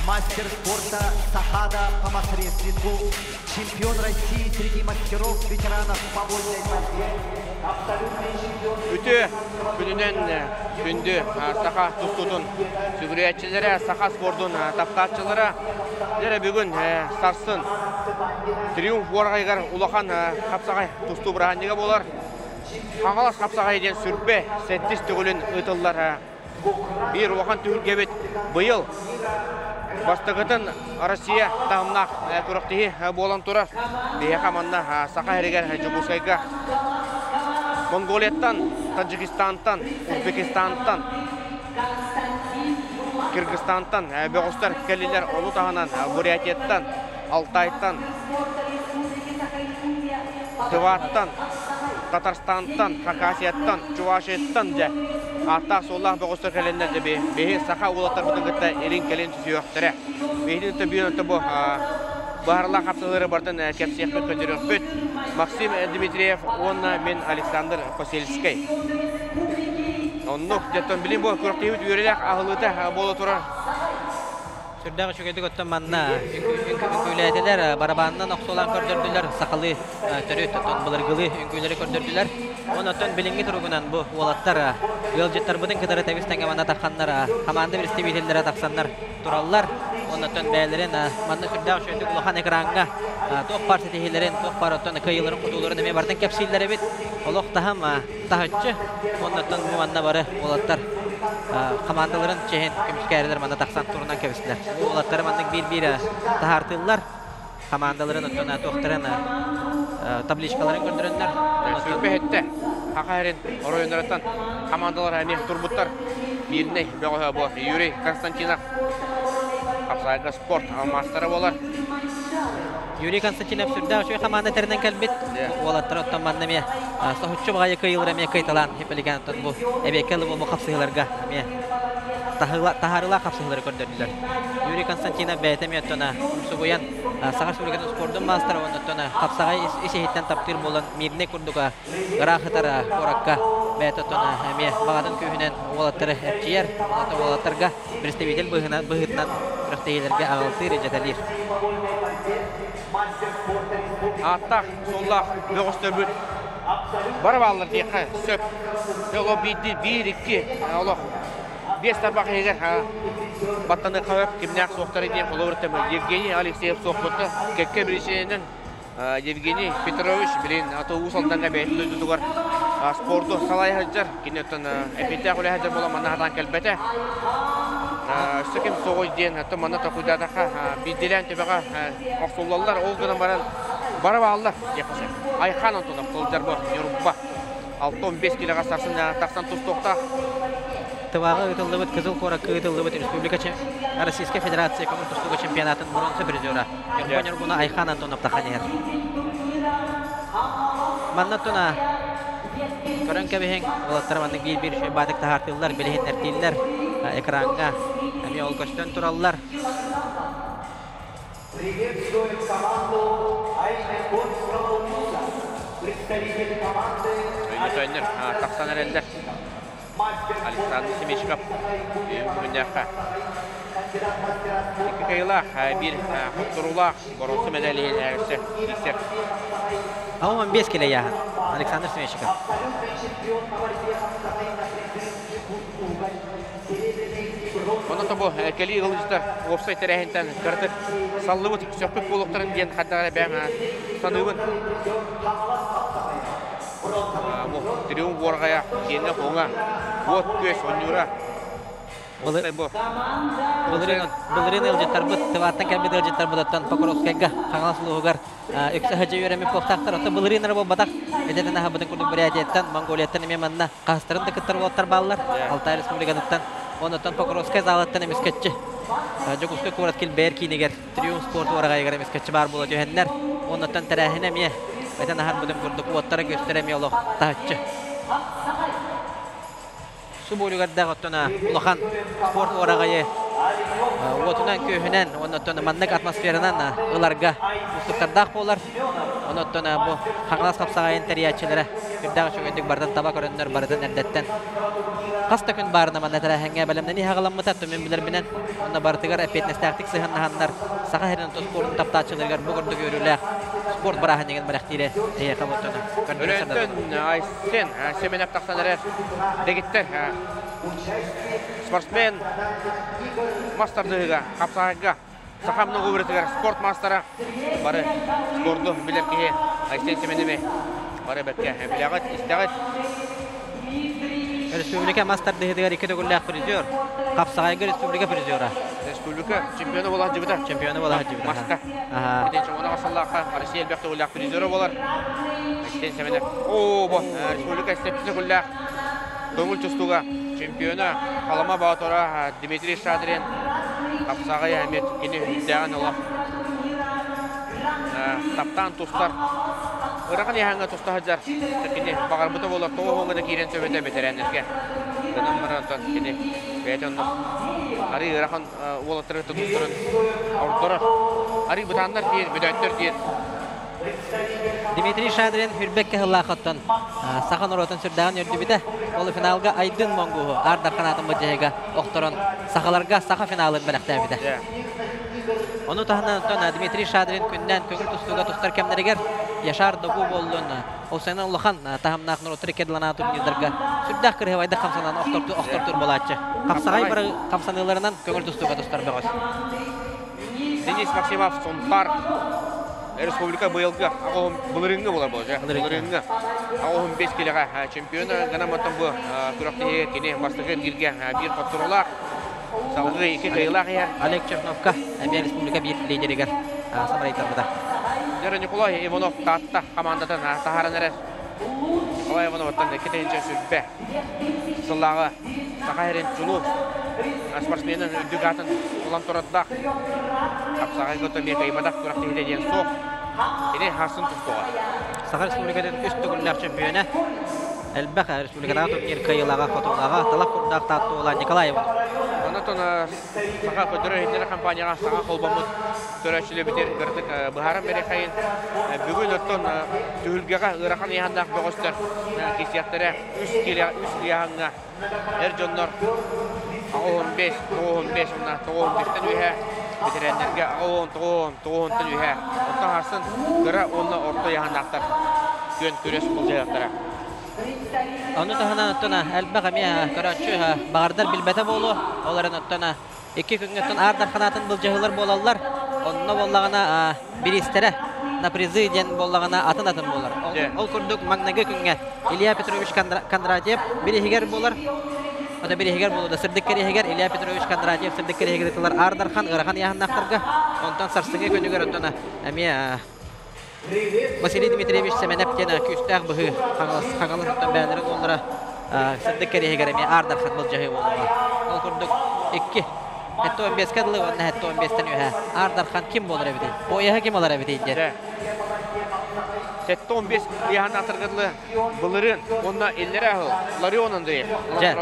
мастер спорта Сахада по мас-рестлингу, чемпион России среди мастеров ветеранов по вольной борьбе, абсолютный чемпион. Үтүө күнүнэн күндү саха тустуутун сүгүрүйээччилэрэ, саха спордун таптааччылара. Дьэ бүгүн сарсын Триумф уораҕайыгар улахан хапсаҕай тустуу бырааһынньыга буолар. Хаҥалас хапсаҕайа диэн 27 төгүлүн ыытыллар. Биир улахан түһүлгэбит быйыл бастакытын Россия таһымнаах күрэхтэһии буолан турар. Биһиэхэ манна Саха сиригэр Дьокуускайга Монголияттан, Таджикистантан, Узбекистантан, Кыргызстантан бөҕөстөр кэллилэр, ону таһынан Бурятияттан, Алтайтан, Тываттан, Татарстантан, Хакасияттан, Чувашияттан дьэ ааттаах суоллаах бөҕөстөр кэлэннэр дьэ биһи саха уолаттарбытын кытта илин-кэлин түсүөхтэрэ. Биһини бу быһаарыылаах хапсыһыылары барытын кэпсиэхпит, көрдөрүөхпүт. Максим Дмитриев уонна мин Александр Посельскай. Оннук, дьэ билигин бу күрэхтэһиибит үөрүүлээх аһыллыыта буола турар. Сүрдээх үчүгэйдик оттон манна үҥкүүлээтилэр, барабанынан охсуолаан көрдөрдүлэр, сахалыы төрүт оттон былыргылыы үҥкүүлэри көрдөрдүлэр. Онон билиҥҥи туругунан бу уолаттар ыалдьыттарбытын кытары тэбис-тэҥҥэ манна тахханнар, команда представителлэрэ тахсаннар тураллар. Онон бэйэлэрин манна сүрдээх үчүгэйдик улахан экраҥҥа туох баар ситиһиилэрин, туох баар оттон кыайыыларын, хотууларын эмиэ барытын кэпсииллэр эбит. Олох таһым таһыччы. Онон бу манна бары уолаттар Командаларын чиэһин көмүскээрилэр манна тахсан турунан кэбистилэр. Уолаттары маннык биир-биир таһаартыыллар. Командаларын оттон туохтарын табличкаларын көрдөрөннөр. Сүрбэһиттэ Хаха эрин оройуоннарыттан командалар эмиэ турбуттар. Биирнэй бөҕөһө бу Юрий Константинов хапсаайга спорт маастара буолар. Юрий Константинов сүрдээх үчүгэй хамаанда тэринэн кэлбит. Уолаттар оттон манна эмиэ соһуччу баҕайы кыайыылар эмиэ кыайталаан Хиппелиган оттон бу эбиэккэ ылы хапсыһыыларга эмиэ таһаарыылаах хапсыһыылары көрдөрдүлэр. Юрий Константинов бэйэтэ эмиэ оттон умсугуйан Саха Республикатын спордун маастара уонна оттон хапсаҕай ис-иһиттэн таптыыр буолан Мирнэй курдук ыраах сытар куоракка бэйэтэ оттон эмиэ баҕатын күүһүнэн уолаттары эрчийэр, уолаттарга представитель быһыытынан күрэхтэһиилэргэ аҕалтыыр, дьэтэлиир. Ааттаах, суоллаах бөҕөстөрбүт бары бааллар диэххэ сөп. Олох биирдии, биир, икки, олох биэс тарбах иһигэр баттаныахха сөп, кимнээх суохтары диэн холобур Евгений Алексеев суохпутта кэккэ биричиинэнэн Евгений Петрович билин аты Уус Алдаҥҥа бэйэтин дойдутугар спорду салайа сылдьар. Кини оттон эппиэттээх үлэ сылдьар буолан манна сатаан кэлбэтэ. Өссө ким суоҕуй диэн оттон манна толкуйдаатахха биирдиилээн төбөҕө охсуллаллар. Ол гынан баран бары бааллар диэххэ сөп. Айхан Антонов сылдьар бу Ньурба 6-15 килоҕа сарсын тахсан тустуохтаах. Тываҕа ыытыллыбыт Кызыл куоракка ыытыллыбыт Республика Российскай Федерация көҥүл тустууга чемпионатын боруонса призера Ньурба Ньургуна Айхан Антонов тахан иһэр. Манна туна көрөн кэбиһиҥ, уолаттар маннык биир-биир үчүгэй баатык таһаартыыллар, билиһиннэртииллэр экраҥҥа эмиэ ол көстөн тураллар. Приветствуем команду Аймеконского улуса. Представитель команды Өймөкөөннөр тахсан эрэллэр. Александр Семечков бүгүннээххэ икки кыайыылаах, биир хотторуулаах боруонса мэдээлин өссө киирсэр. 15 килэ яһын Александр Семечков. Онон бу кэлии ыалдьыттар уопсай тэрээһинтэн кыратык саллыбыт, сөхпүт буолуохтарын диэн хайдах эрэ бэйэм саныыбын. Бу Триумф уорҕайа киэнэ хоҥа, уот күөс онньуура. Бу Былырыын ыалдьыттарбыт, Тываттан кэлбит ыалдьыттарбыт оттон Покровскайга, Хаҥалас улууһугар үксэ сылдьа үөрэммит буолтаахтар. Оттон былырыын эрэ буолбатах, эдэтин аһабытын курдук Бурятияттан, Монголияттан эмиэ манна хаһыстарын да кыттар уолаттар бааллар. Алтай Республикатыттан. Оннуттан Покровскай залыттан эмискэччи Дьокуускай куорат килбэйэр киинигэр Триумф спорт уораҕайыгар эмискэччи баар буола түһэннэр. Оннуттан тэрээһинэ эмиэ этэн аһарбытым курдук уоттара көстөр эмиэ олох таһыччы. Субуолугардаах оттон улахан спорт уораҕайы уотунан, күөһүнэн, оннуттан маннык атмосферанан ыларга уустуктардаах буолар. Онуттан бу Хаҥалас хапсаҕайын тэрийээччилэрэ үрдээх үчүгэйдик барытын таба көрөннөр, барытын эрдэттэн хас да күн баарына манна тэрээһиҥҥэ бэлэмнэнии хаҕаламмыта түмүн билэрбинэн уонна барытыгар эппиэтинэстээхтик сыһыаннаһаннар Саха сирин спордун таптааччыларыгар бу курдук үөрүүлээх спорт бырааһынньыгын бэлэхтиирэ эһиэхэ буолтуна. Өлөөнтөн Айсен Семенов тахсан эрэр дэгиттэр спортсмен мас тардыһыыга, хапсаҕайга саха многоборьетыгар спорт маастара бары спорду билэр киһи Айсен Семенович бары бэркэ билэҕит, истэҕит. Республика мас тардыһыытыгар икки төгүллээх призер, хапсаҕайга республика призера. Республика чемпиона буола сылдьыбыта. Чемпиона буола сылдьыбыта. Маска. Итин чоҥоно сыллаахха Россия элбэх төгүллээх призера буолар. Айсен Семенов. Оо, бу республика сэттис төгүллээх көҥүл тустууга чемпиона Халыма Боотура Дмитрий Шадрин хапсаҕай эмиэ кини үрдээҕин олох таптаан тустар ырахан иһээҥҥэ туста сылдьар кини баҕарбыта буолар тоҕо уһуҥҥа да киирэн сөбөтө бэтэрээннэргэ гынан баран онтон кини бэйэтэ оннук арыы ыарахан уолаттары тустарын ордорор арыы бытааннар диир бөдөөттөр диир Дмитрий Шадрин Хүрбэккэ сыллаахыттан саха норуотун сүрдээҕин үөрдүбүтэ. Ол финалга Айдын Монгуһу Аар Дархан быдьаһыга охторон сахаларга саха финалын бэлэхтээбитэ. Ону таһынан Дмитрий Шадрин күннээн көҥүл тустууга тустар кэмнэригэр Яшар Догу буоллун Осена улахан таһымнаах норуоттар иккэрдиланаа турнирдарга сүрдээх кырыһыбайдык хамсанан охтортуур буолааччы. Хапсаҕай бары хамсаныыларынан көҥүл тустууга тустар бөҕөс. Денис Максимов Сунтар. Республика быйылгы былырыыҥҥы буолар буолар. Былырыыҥҥы 15 килэҕэ чемпион гынан оттон бу күрэхтэһиигэ кини бастакы эргииргэ биир хотторуулаах, салгыы икки кыайыылаах иһэр. Олег Черновка эмиэ республика биир лидеригэр самарайтарбыта. Дьэ, Николай Иванов Таатта хамаандатын таһааран эрэр. Николай Иванов оттон 2 сүрбэ сыллааҕы Саха сирин чулуу спортсменын үрдүк аатын ылан турардаах. Хапсаҕайга эмиэ кыайбатах күрэхтэһиитэ диэн суох. Кини харсын тустуоҕа. Саха Республикатын үс төгүллээх чемпиона, элбэх республикатааҕы турнир кыайыылааҕа, хотуулааҕа, талах курдаах Таатта уола Николай Иванов. Онон Саха көтөрөр иһитиннэрэр компанияҕа саҥа холбоммут көрөөччүлэрбитин кыратык быһааран биэриэххэйин. Бүгүн оттон түһүлгэҕэ ыарахан ыйааһыннаах бөҕөстөр кисиэхтэрэ үс килэ үс ыйааһыҥҥа эр дьоннор 85, 95 уонна 95-тэн үөһэ, бэтэрээннэргэ 89, 90-тан үөһэ. Онтон харсын кыра уонна орто ыйааһыннаахтар күөн күрэс былдьаһыахтара. Ону таһынан оттон элбэх эмиэ көрөөччү баҕардар билбэтэ буолуо. Ол эрэн оттон икки күҥҥэ оттон Аар Дарханаатын былдьаһыылар буолаллар. Онно буоллаҕына бириистэрэ на призы диэн буоллаҕына атын-атын буолар. Ол курдук маҥнайгы күҥҥэ Илья Петрович Кондратьев бирииһигэр буолар. Ото бирииһигэр буолуо сырдык кэриэһигэр Илья Петрович Кондратьев сырдык кэриэһигэр ытылар Аар Дархан ыарахан ыйааһыннаахтарга. Онтон сарсыҥҥы күнүгэр оттон эмиэ Василий Дмитриевич Сэмэнэп диэн күүстээх быһыы Хаҥалас Хаҥалас оттон бэйэлэрин уоллара сырдык кэриэһигэр эмиэ Аар Дархан былдьаһыы буолуоҕа. Ол курдук икки 75-кэ дылы уонна 75-тэн үөһэ Аар Дархан ким буолар эбитий? Пояһы ким ылар эбитий диэн. 75 ыйааһын атырга дылы былырыын уонна иллэрээ сыл Ларион Андреев. Дьэ.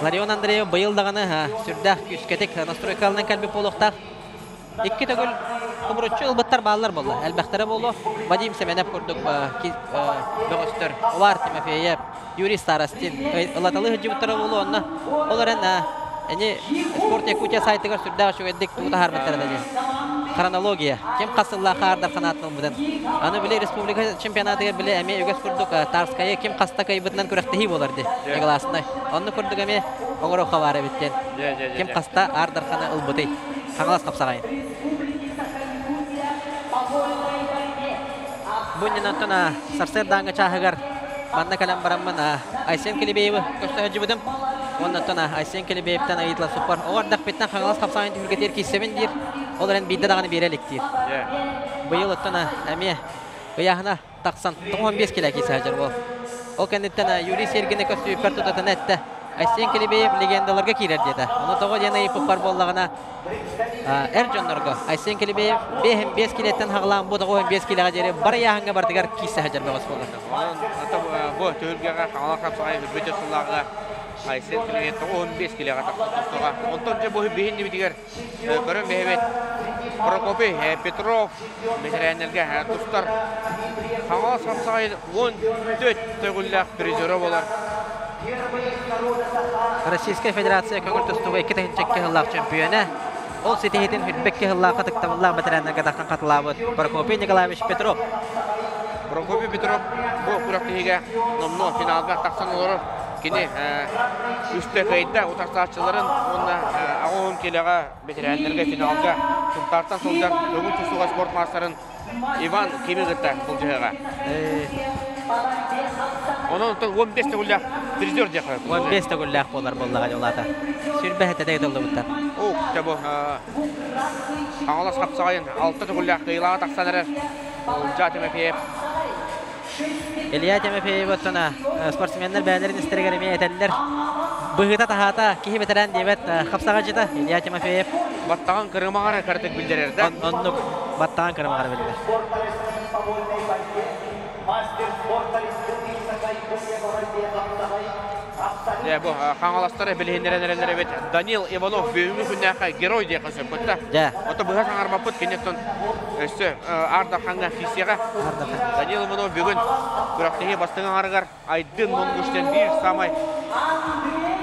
Ларион Андреев быйыл даҕаны сүрдээх күүскэтик настройкаланан кэлбит буолуохтаах. Икки төгүл тумуруччу ылбыттар бааллар буолла. Элбэхтэрэ буолуо. Вадим Семенов курдук бөҕөстөр, Улар Тимофеев, Юрий Старостин ылаталыы сылдьыбыттара буолуо. Онно ол эрэн эни Спорт Якутия сайтыгар сүрдээх үчүгэйдик тугу таһаарбыттара да диэн. Хронология. Ким хас сыллаах Аар Дархан ылбытын. Аны били республика чемпионатыгар били эмиэ үгэс курдук Тарскайы ким хаста кыайбытынан күрэхтэһии буолар ди. Негласный. Онно курдук эмиэ оҥоруохха баар эбит диэн. Ким хаста Аар Дарханы ылбытый? Хаҥалас хапсаҕайын. Бу иннинэ сарсыардааҥҥы чааһыгар манна кэлэн бараммын Айсен Килибеевы көрсө сылдьыбытым. Уоннаттан Айсен Килибеевтэн ыйытла суппар. Оҕо эрдэхпиттэн Хаҥалас хапсаҕайын түһүлгэтигэр киирсэбин диир. Ол эрэн биирдэ даҕаны биэрэ илик диир. Быйыл оттон эмиэ ыйааһына тахсан 95 килэ киирсэ сылдьар буол. Ол кэнниттэн Юрий Сергини көстүүппэр тутатына эттэ. Айсен Килибеев легендаларга киирэр диэтэ. Ону тоҕо диэн ыйыппыппар буоллаҕына эр дьоннорго Айсен Килибеев 5 килэттэн хаҕалаан бу 95 килэҕэ диэри бары ыйааһыҥҥа бардыгар киирсэ сылдьар бөҕөс буолар. Онон бу түһүлгэҕэ Хаҥалас хапсаҕай үрбүтэ сыллааҕы Айсен Килибеев 95 килэҕэ тахсан тустуоҕа. Онтон дьэ бу биһин битигэр көрөн бэһэбит Прокопий Петров бэтэрээннэргэ тустар Хаҥалас хапсаҕайын 14 төгүллээх призера буолар. Российскай Федерация көҥүл тустууга 2 сыллаах чөмпүйүөнэ. Ол ситиһиитин 22 сыллаахха ытыктабыллаах бэтэрээннэргэ тахсан хатылаабыт Прокопий Николаевич Петров. Прокопий Петров бу күрэхтэһиигэ номнуо финалга тахсан олорор. Кини үстэ кыайда утарсааччыларын уонна 80 килэҕэ бэтэрээннэргэ финалга Сунтаартан сылдьар көҥүл тустууга спорт маастарын Иван Кими кытта былдьаһыаҕа. Онон 15 төгүллээх призер диэххэ. 15 төгүллээх буолар буоллаҕа дьолаата. Сүрбэ хэтэтэ ытыллыбыттар. О, дьэ бу Хаҥалас хапсаҕайын алта төгүллээх кыайыылааҕа тахсан эрэр. Ылдьаа Тимофеев. Илья Тимофеев оттон спортсменнар бэйэлэрин истэригэр эмиэ этэллэр. Быһыыта таһаата киһи бэтэрээн диэбэт хапсаҕайдьыта Илья Тимофеев. Баттаҕын кырымаҕар кыратык биллэрэр да. Оннук баттаҕын кырымаҕар биллэр. Дьэ, бу хаҥаластары билиһиннэрэн эрэллэр эбит. Данил Иванов бүгүҥҥү күннээххэ герой диэххэ сөп кытта. Дьэ. Ото быһа саҥарбаппыт киниттэн өссө Аар Дархаҥҥа киирсиэҕэ. Данил Иванов бүгүн күрэхтэһии бастыҥ аҥарыгар Айдын Монгуштен биир саамай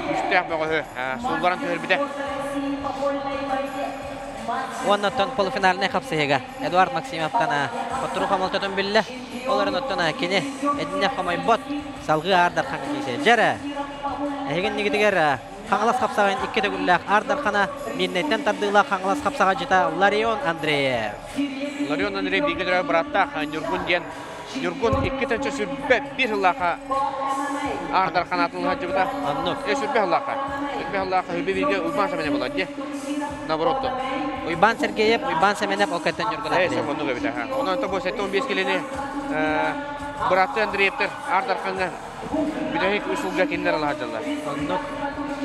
күүстээх бөҕөһү суулларан түһэрбитэ. Уонна оттон полуфинальнай хапсыһыыга Эдуард Максимовтан хотторуу хомолтотун биллэ. Ол эрэн оттон кини эдинне хомойбот салгыы Аар Дархаҥҥа киирсэ. Дьэрэ, эһигин нигитигэр Хаҥалас хапсаҕайын икки төгүллээх Аар Дархана, Миирнэйтэн тардыылаах Хаҥалас хапсаҕайдьыта Ларион Андреев. Ларион Андреев бииргэ төрөөбүт бырааттаах Ньургун диэн. Ньургун 2 1 сыллаахха Аар Дархан аатын сылдьыбыта. Оннук. Сүрбэ сыллаахха. Сүрбэ сыллаахха хүбэ бииргэ Уйбаан Сэмэнэ буолар дии. Наоборот. Уйбаан Сергеев, Уйбаан Сэмэнэп, ол кэнтэн Ньургун Андреев. Оннук эбит. Онон бу 75 килини быраатты Андреевтер Аар Дархаҥҥа бүтэһик үс сылга кинилэр ала сылдьаллар. Оннук.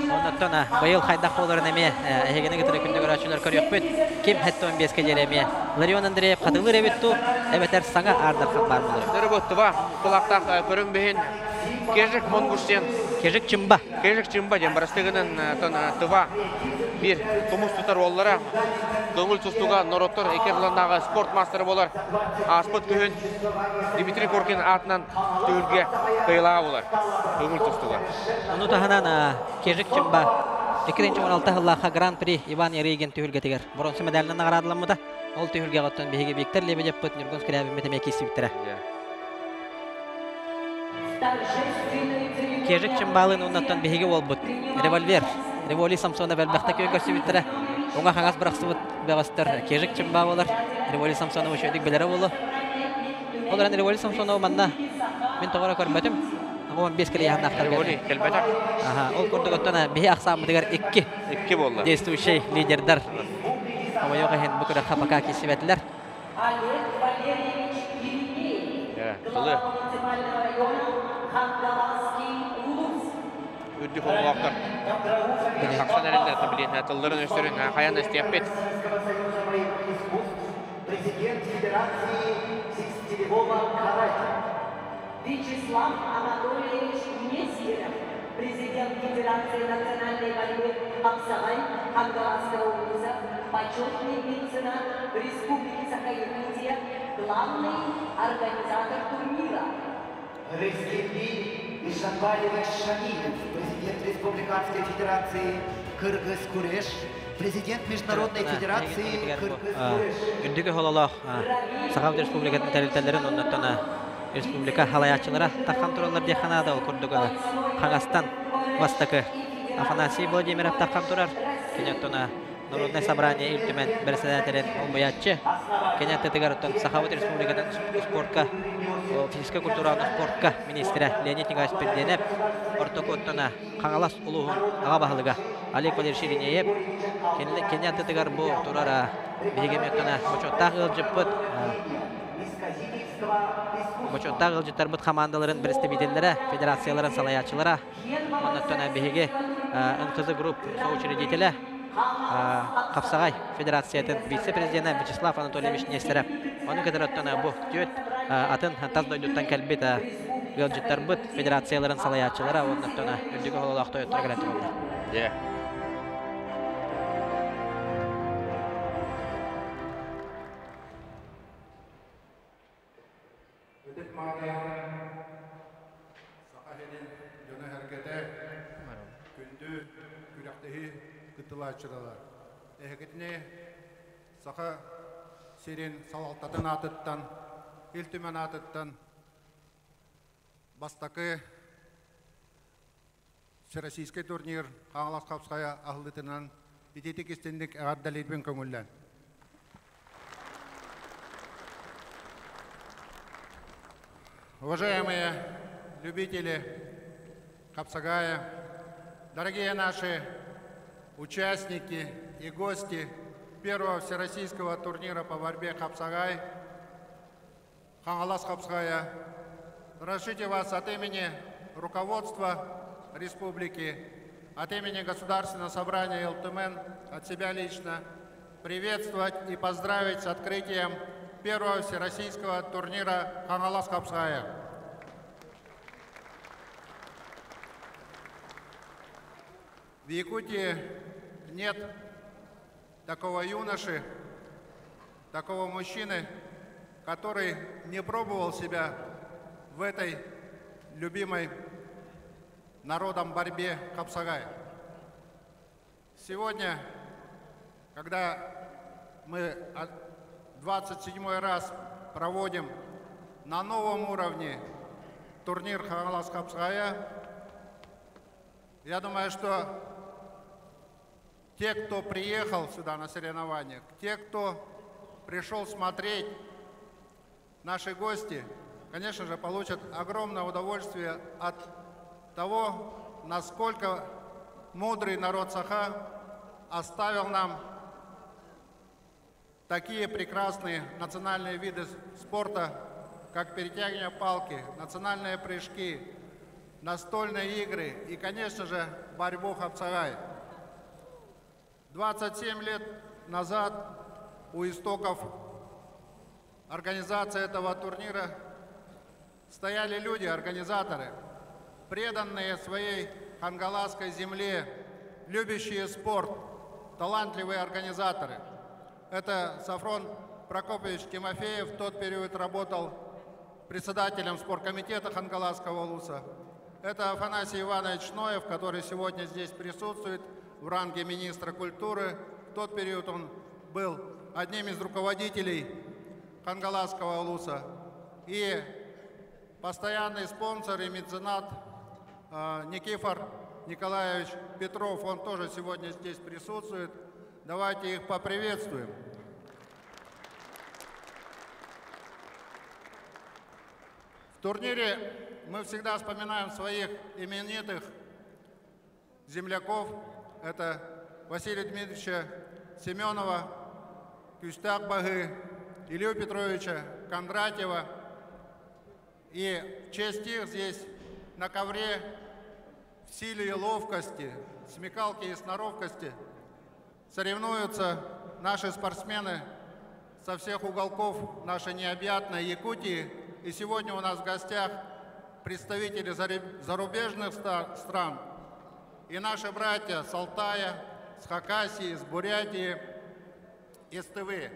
Оннуттан быйыл хайдах буоларын эмиэ эһигини кытары күндү көрөөччүлэр көрүөхпүт. Ким 75-ке диэри эмиэ Ларион Андреев хатылыыр эбит дуу, эбэтэр саҥа Аар Дархан баар буолар. Дөрөбөттуба кулаактаах көрүҥ биһин Кежик Монгуш диэн. Кежик Чымба. Кежик Чымба диэн барастыгынан тыва биир тумус тутар уоллара көҥүл тустууга норуоттар икки ардыларынааҕы спорт маастара буолар. Ааспыт күһүн Дмитрий Коркин аатынан түһүлгэ кыайыылааҕа буолар көҥүл тустууга. Ону таһынан Кежик Чымба 2016 сыллаахха Гран-при Иван Ярыгин түһүлгэтигэр боруонса медалынан наҕараадаламмыта. Ол түһүлгэҕэ оттон биһиги Виктор Лебедевпыт Ньургун Скрябиммит эмиэ киирсибиттэрэ. Кежик Чымбаалыын уоннаттан биһиги уолбут револьвер Револи Самсонов элбэхтэ күөн көрсүбүттэрэ. Уҥа хаҥас бырахсыбыт бөҕөстөр Кежик Чымбаа буолар. Револи Самсонов үчүгэйдик билэрэ буолуо. Ол эрэн Револи Самсонов манна мин тоҕо эрэ көрбөтүм. 15 килэ яһаннаахтар. Револи кэлбэтэх. Аха, ол курдук оттон биһи ахсааммытыгар икки. Икки буолла. Действующий лидердар. Хомойуох иһин бу күрэххэ пока киирсибэтилэр. Олег Валерьевич Еремеев, Тылы. глава муниципального района Хангаласский улус. Үрдүк оҕолоохтор тахсан эрэллэр билин тылларын өстөрүн хайан эстиэппит. Президент Федерации стилевого карате. Вячеслав Анатольевич Нестеров, президент Федерации национальной борьбы Хапсагай Хангаласского улуса, почетный меценат Республики Саха-Якутия, главный организатор турнира. Рыскельди Ишанбаевич Шамилев, президент Республиканской Федерации Кыргыз-Куреш, президент Международной Федерации Кыргыз-Куреш. Үрдүк хололоох Саха Республикатын тэрилтэлэрин оннуттан республика халаячылара таххан тураллар диэххэ наада. Ол курдук Хаҥастан бастакы Афанасий Владимиров таххан турар. Кини оттон Народное собрание Ил Түмэн бэрэссэдээтэлин солбуйааччы. Кини аттытыгар оттон Сахабыт Республикатын спортка, физическэй культураҕа спортка министрэ Леонид Николаевич Спирдиэнэп, ортоку оттон Хаҥалас улууһун аҕа баһылыга Олег Валерьевич Иринеев. Кини аттытыгар бу турар биһиги оттон бочуоттаах ыалдьыппыт, бочуоттаах ыалдьыттарбыт хамаандаларын представителлэрэ, федерацияларын салайааччылара, оннуттан биһиги НКЗ Групп соучредителэ, Хапсаҕай Федерациятын вице-президенэ Вячеслав Анатольевич Нестеров. Ону кытары оттон бу түөрт атын тас дойдуттан кэлбит ыалдьыттарбыт федерацияларын салайааччылара уонна үрдүк оһололоох тойоттор кэлэн тураллар. Yeah. Ытык мааны Саха сирин дьоно-сэргэтэ, күндү күрэхтэһии кыттылааччылара. Эһигитини Саха сирин салалтатын аатыттан, Ил Түмэн аатыттан бастакы Всероссийский турнир Хаҥалас хапсаҕайа аһыллыытынан итиитик истинник эҕэрдэлиирбин көҥүллэн. Уважаемые любители Хапсагая, дорогие наши участники и гости первого всероссийского турнира по борьбе Хапсагай, Хаҥалас хапсаҕайа, разрешите вас от имени руководства республики, от имени Государственного собрания Ил Түмэн, от себя лично приветствовать и поздравить с открытием первого всероссийского турнира Хаҥалас хапсаҕайа. В Якутии нет такого юноши, такого мужчины, который не пробовал себя в этой любимой народом борьбе Хапсагай. Сегодня, когда мы 27 раз проводим на новом уровне турнир Хаҥалас хапсаҕайа, я думаю, что Те, кто приехал сюда на соревнования, те, кто пришел смотреть, наши гости, конечно же, получат огромное удовольствие от того, насколько мудрый народ Саха оставил нам такие прекрасные национальные виды спорта, как перетягивание палки, национальные прыжки, настольные игры и, конечно же, борьбу хапсагай. 27 лет назад у истоков организации этого турнира стояли люди, организаторы, преданные своей хангаласской земле, любящие спорт, талантливые организаторы. Это Сафрон Прокопьевич Тимофеев, в тот период работал председателем спорткомитета Хангаласского улуса. Это Афанасий Иванович Ноев, который сегодня здесь присутствует в ранге министра культуры. В тот период он был одним из руководителей Хангаласского улуса. И постоянный спонсор и меценат Никифор Николаевич Петров, он тоже сегодня здесь присутствует. Давайте их поприветствуем. В турнире мы всегда вспоминаем своих именитых земляков. Это Василия Дмитриевича Семенова, Кюстак Багы, Илью Петровича Кондратьева. И в честь их здесь на ковре в силе и ловкости, смекалке и сноровкости соревнуются наши спортсмены со всех уголков нашей необъятной Якутии. И сегодня у нас в гостях представители зарубежных стран и наши братья с Алтая, с Хакасии, с Бурятии, из Тывы.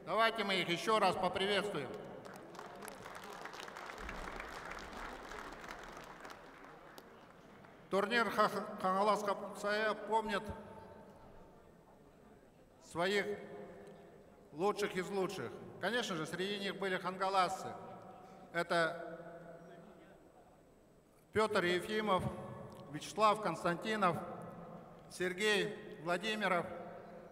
Давайте мы их еще раз поприветствуем. Турнир Хангалас Хапсагая помнит своих лучших из лучших. Конечно же, среди них были хангаласцы. Это Петр Ефимов, Вячеслав Константинов, Сергей Владимиров,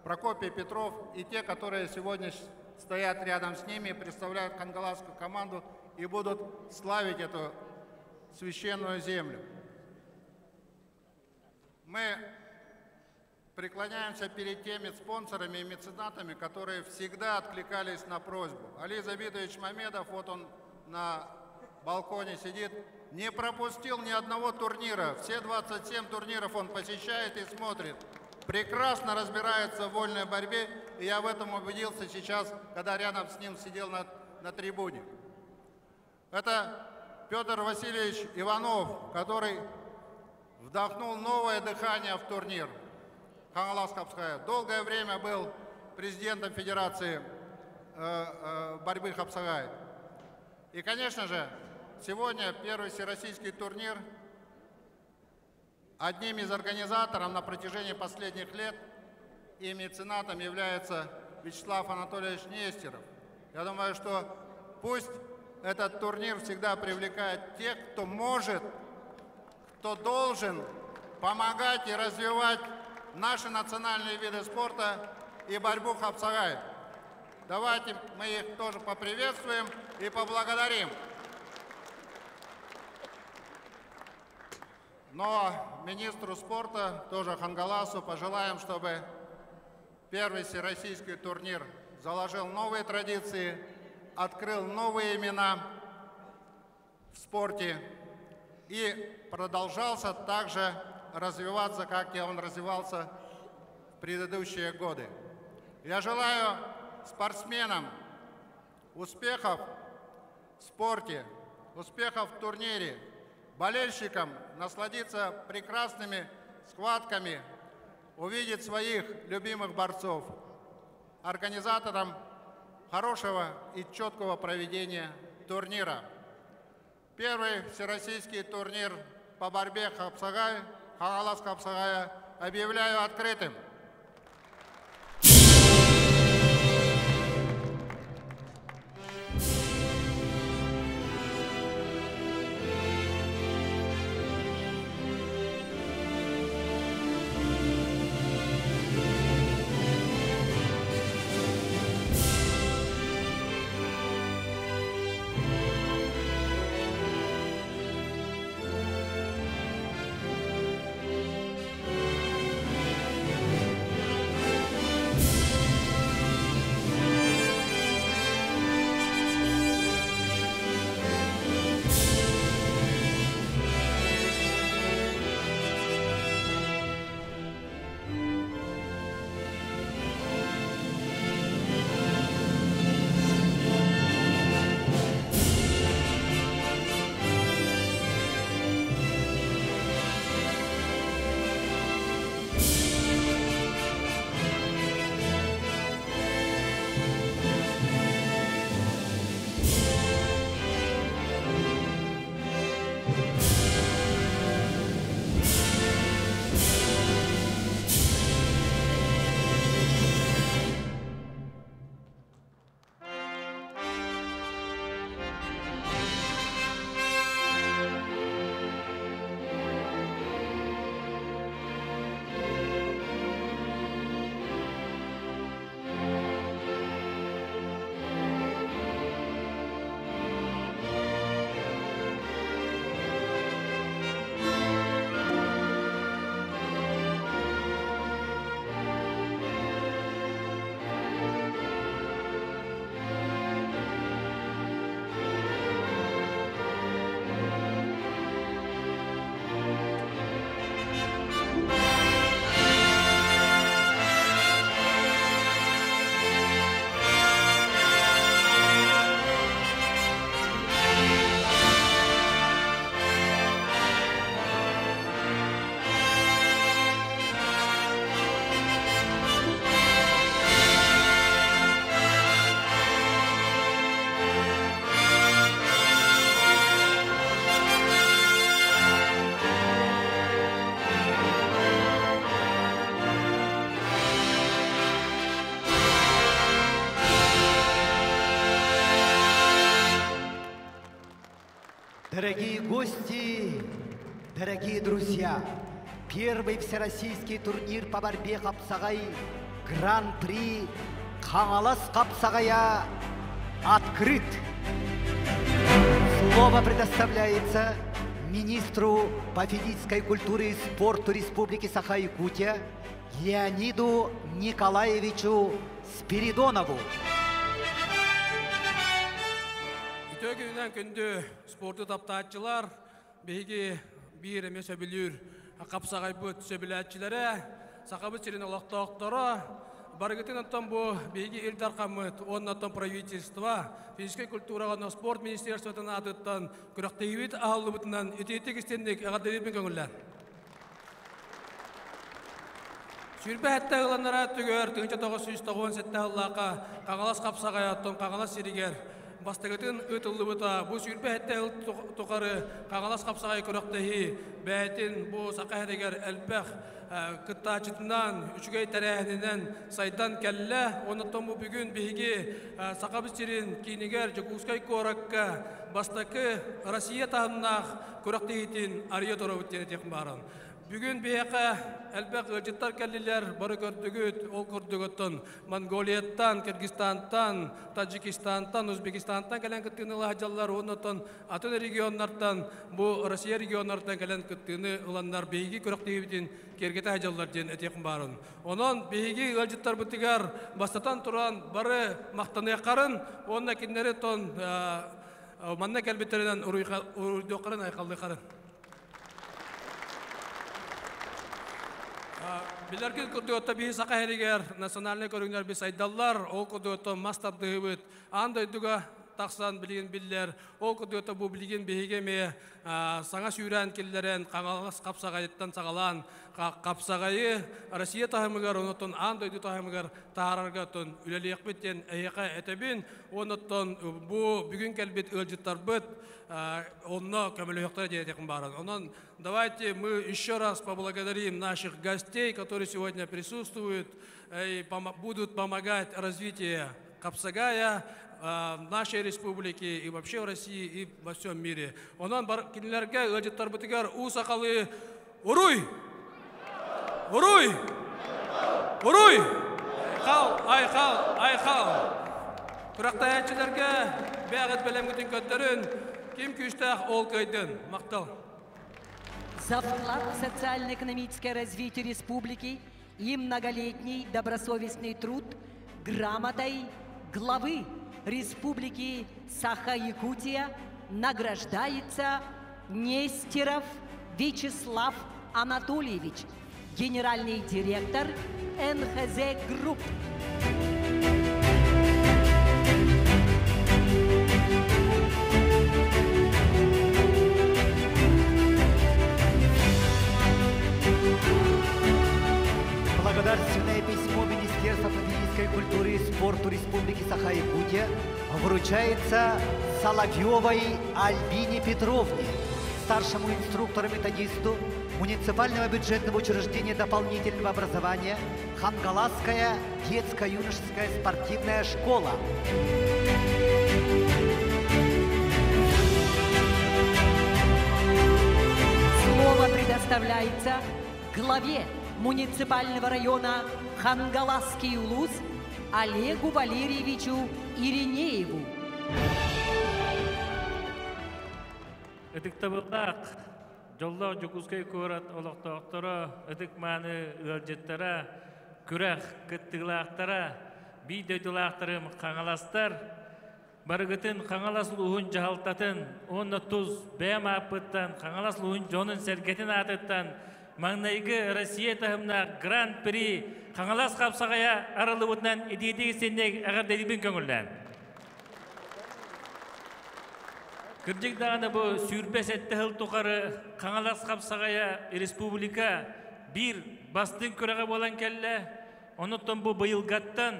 Прокопий Петров и те, которые сегодня стоят рядом с ними, представляют хангаласскую команду и будут славить эту священную землю. Мы преклоняемся перед теми спонсорами и меценатами, которые всегда откликались на просьбу. Али Забидович Мамедов, вот он на балконе сидит, не пропустил ни одного турнира. Все 27 турниров он посещает и смотрит. Прекрасно разбирается в вольной борьбе, и я в этом убедился сейчас, когда рядом с ним сидел на трибуне. Это Петр Васильевич Иванов, который вдохнул новое дыхание в турнир Хангалас Хапсагая. Долгое время был президентом Федерации борьбы Хапсагай. И, конечно же, сегодня первый всероссийский турнир. Одним из организаторов на протяжении последних лет и меценатом является Вячеслав Анатольевич Нестеров. Я думаю, что пусть этот турнир всегда привлекает тех, кто может, кто должен помогать и развивать наши национальные виды спорта и борьбу хапсагай. Давайте мы их тоже поприветствуем и поблагодарим. Но министру спорта, тоже Хангаласу, пожелаем, чтобы первый всероссийский турнир заложил новые традиции, открыл новые имена в спорте и продолжался также развиваться, как и он развивался в предыдущие годы. Я желаю спортсменам успехов в спорте, успехов в турнире, болельщикам насладиться прекрасными схватками, увидеть своих любимых борцов, организаторам хорошего и четкого проведения турнира. Первый всероссийский турнир по борьбе хапсагай, Хангалас Хапсагая объявляю открытым. гости, дорогие друзья, первый всероссийский турнир по борьбе Хапсагай Гран-при Хаҥалас Хапсаҕайа открыт. Слово предоставляется министру по физической культуре и спорту Республики Саха-Якутия Леониду Николаевичу Спиридонову. Үтүө күнүнэн күндү спорду таптааччылар, биһиги биир эмэ сөбүлүүр хапсаҕайбыт сөбүлээччилэрэ, Сахабыт сирин олохтоохторо, барыгытын оттон бу биһиги Ил Дархаммыт уонна оттон правительство, физическэй культураҕа уонна спорт министерствотын аатыттан күрэхтэһиибит аһыллыбытынан итиитик истинник эҕэрдэлиирбин көҥүллээн. Сүүрбэ сэттэ ыланнара түгөр 1997 сыллаахха Хаҥалас хапсаҕайа оттон Хаҥалас сиригэр бастакытын ыытыллыбыта. Бу 27 сыл тухары Хаҥалас хапсаҕай күрэхтэһии бэйэтин бу саха сиригэр элбэх кыттааччытынан, үчүгэй тэрээһининэн сайдан кэллэ. Оннуттан бу бүгүн биһиги Сахабыт сирин киинигэр Дьокуускай куоракка бастакы Россия таһымнаах күрэхтэһиитин арыйа турабыт диэн этиэх бааран. Бүгүн биһиэхэ элбэх ыалдьыттар кэллилэр, бары көрдүгүт, ол курдук оттон Монголияттан, Киргизстантан, Таджикистантан, Узбекистантан кэлэн кыттыыны ыла сылдьаллар, уонна оттон атын регионнартан, бу Россия регионнарыттан кэлэн кыттыыны ыланнар биһиги күрэхтэһиибитин киэргэтэ сылдьаллар диэн этиэхпин баарын. Онон биһиги ыалдьыттарбытыгар бастатан туран бары махтаныаххарын уонна кинилэри тон манна кэлбиттэринэн уруйдуоххарын айхаллыаххарын. Билэргит курдук биһи саха сиригэр национальнай көрүҥнэр би сайдаллар, ол курдук мас тардыһыбыт аан дойдуга тахсан билигин биллэр, ол курдук бу билигин биһиги эмиэ саҥа сүүрээн киллэрэн Хаҥалас хапсаҕайыттан саҕалаан хапсаҕайы Россия таһымыгар, онотон аан дойду таһымыгар таһаарарга оттон үлэлиэхпит диэн эһиэхэ этэбин. Оннуттан бу бүгүн кэлбит ыалдьыттарбыт онно көмөлөһүөхтэрэ диэн бааран. Онон давайте мы еще раз поблагодарим наших гостей, которые сегодня присутствуют и будут помогать развитию Хапсагая в нашей республике и вообще в России и во всем мире. Онон кинилэргэ ыалдьыттарбытыгар уу сахалыы Уруй! Уруй! Уруй! Айхал, айхал, айхал! Күрэхтэһээччилэргэ бэйэҕит бэлэмҥитин көрдөрүн, ким күүстээх ол кыайдын. Махтал. За вклад в социально-экономическое развитие республики и многолетний добросовестный труд грамотой главы Республики Саха-Якутия награждается Нестеров Вячеслав Анатольевич, генеральный директор НХЗ Групп. Благодарственное письмо Министерства физической культуры и спорту Республики Саха-Якутия вручается Соловьевой Альбине Петровне, старшему инструктору-методисту муниципального бюджетного учреждения дополнительного образования Хангаласская детско-юношеская спортивная школа. Слово предоставляется главе муниципального района Хангаласский улус Олегу Валерьевичу Иринееву. Ытыктабыллаах дьоллоох Дьокуускай куорат олохтоохторо, ытык мааны ыалдьыттара, күрэх кыттыылаахтара, биир дойдулаахтарым хаҥаластар, барыгытын Хаҥалас улууһун дьаһалтатын уонна тус бэйэм ааппыттан Хаҥалас улууһун дьонун-сэргэтин аатыттан маҥнайгы Россия таһымнаах Гран-при Хаҥалас хапсаҕайа арыллыбытынан итиитик истинник эҕэрдэлиибин көҥүллээн. Кырдьык даҕаны бу 27 сыл тухары Хаҥалас хапсаҕайа республика биир бастыҥ күрэҕэ буолан кэллэ. Онуттан бу быйылгаттан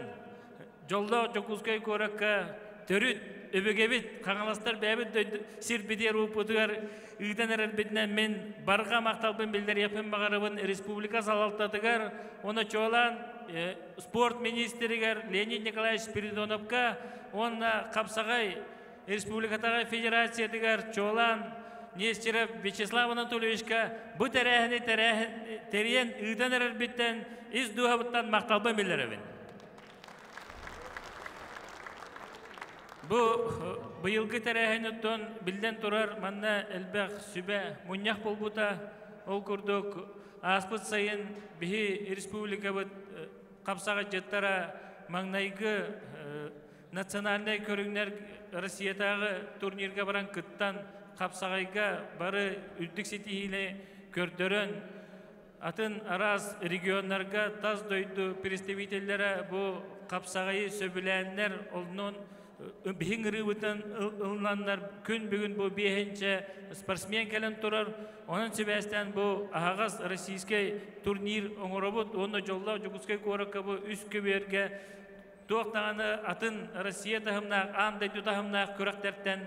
дьоллоох Дьокуускай куоракка төрүт өбүгэбит хаҥаластар бэйэбит сирбитигэр ууппутугар ыытан эрэрбитинэн мин барҕа махталбын биллэриэхпин баҕарабын республика салалтатыгар уонна чуолаан спорт министригэр Леонид Николаевич Спиридоновка уонна хапсаҕай республикатааҕы федерациятыгар чуолаан. Нестеров Вячеслав Анатольевичка бу тэрээһини тэрийэн ыытан эрэрбиттэн ис дууһабыттан махталбын биллэрэбин. Бу быйылгы тэрээһин оттон биллэн турар манна элбэх сүбэ мунньах буолбута. Ол курдук ааспыт сайын биһи республикабыт хапсаҕайдьыттара маҥнайгы национальнай көрүҥнэр Россиятааҕы турнирга баран кыттан хапсаҕайга бары үрдүк ситиһиини көрдөрөн атын араас регионнарга тас дойду представителлэрэ бу хапсаҕайы сөбүлээннэр онон биһиҥ ырыыбытын ылынаннар күн бүгүн бу биэһинчэ спортсмен кэлэн турар. Онон сибээстээн бу аһаҕас российскай турнир оҥоробут уонна дьоллоох Дьокуускай куоракка бу үс көбүөргэ туох даҕаны атын Россия таһымнаах, аан дойду таһымнаах күрэхтэртэн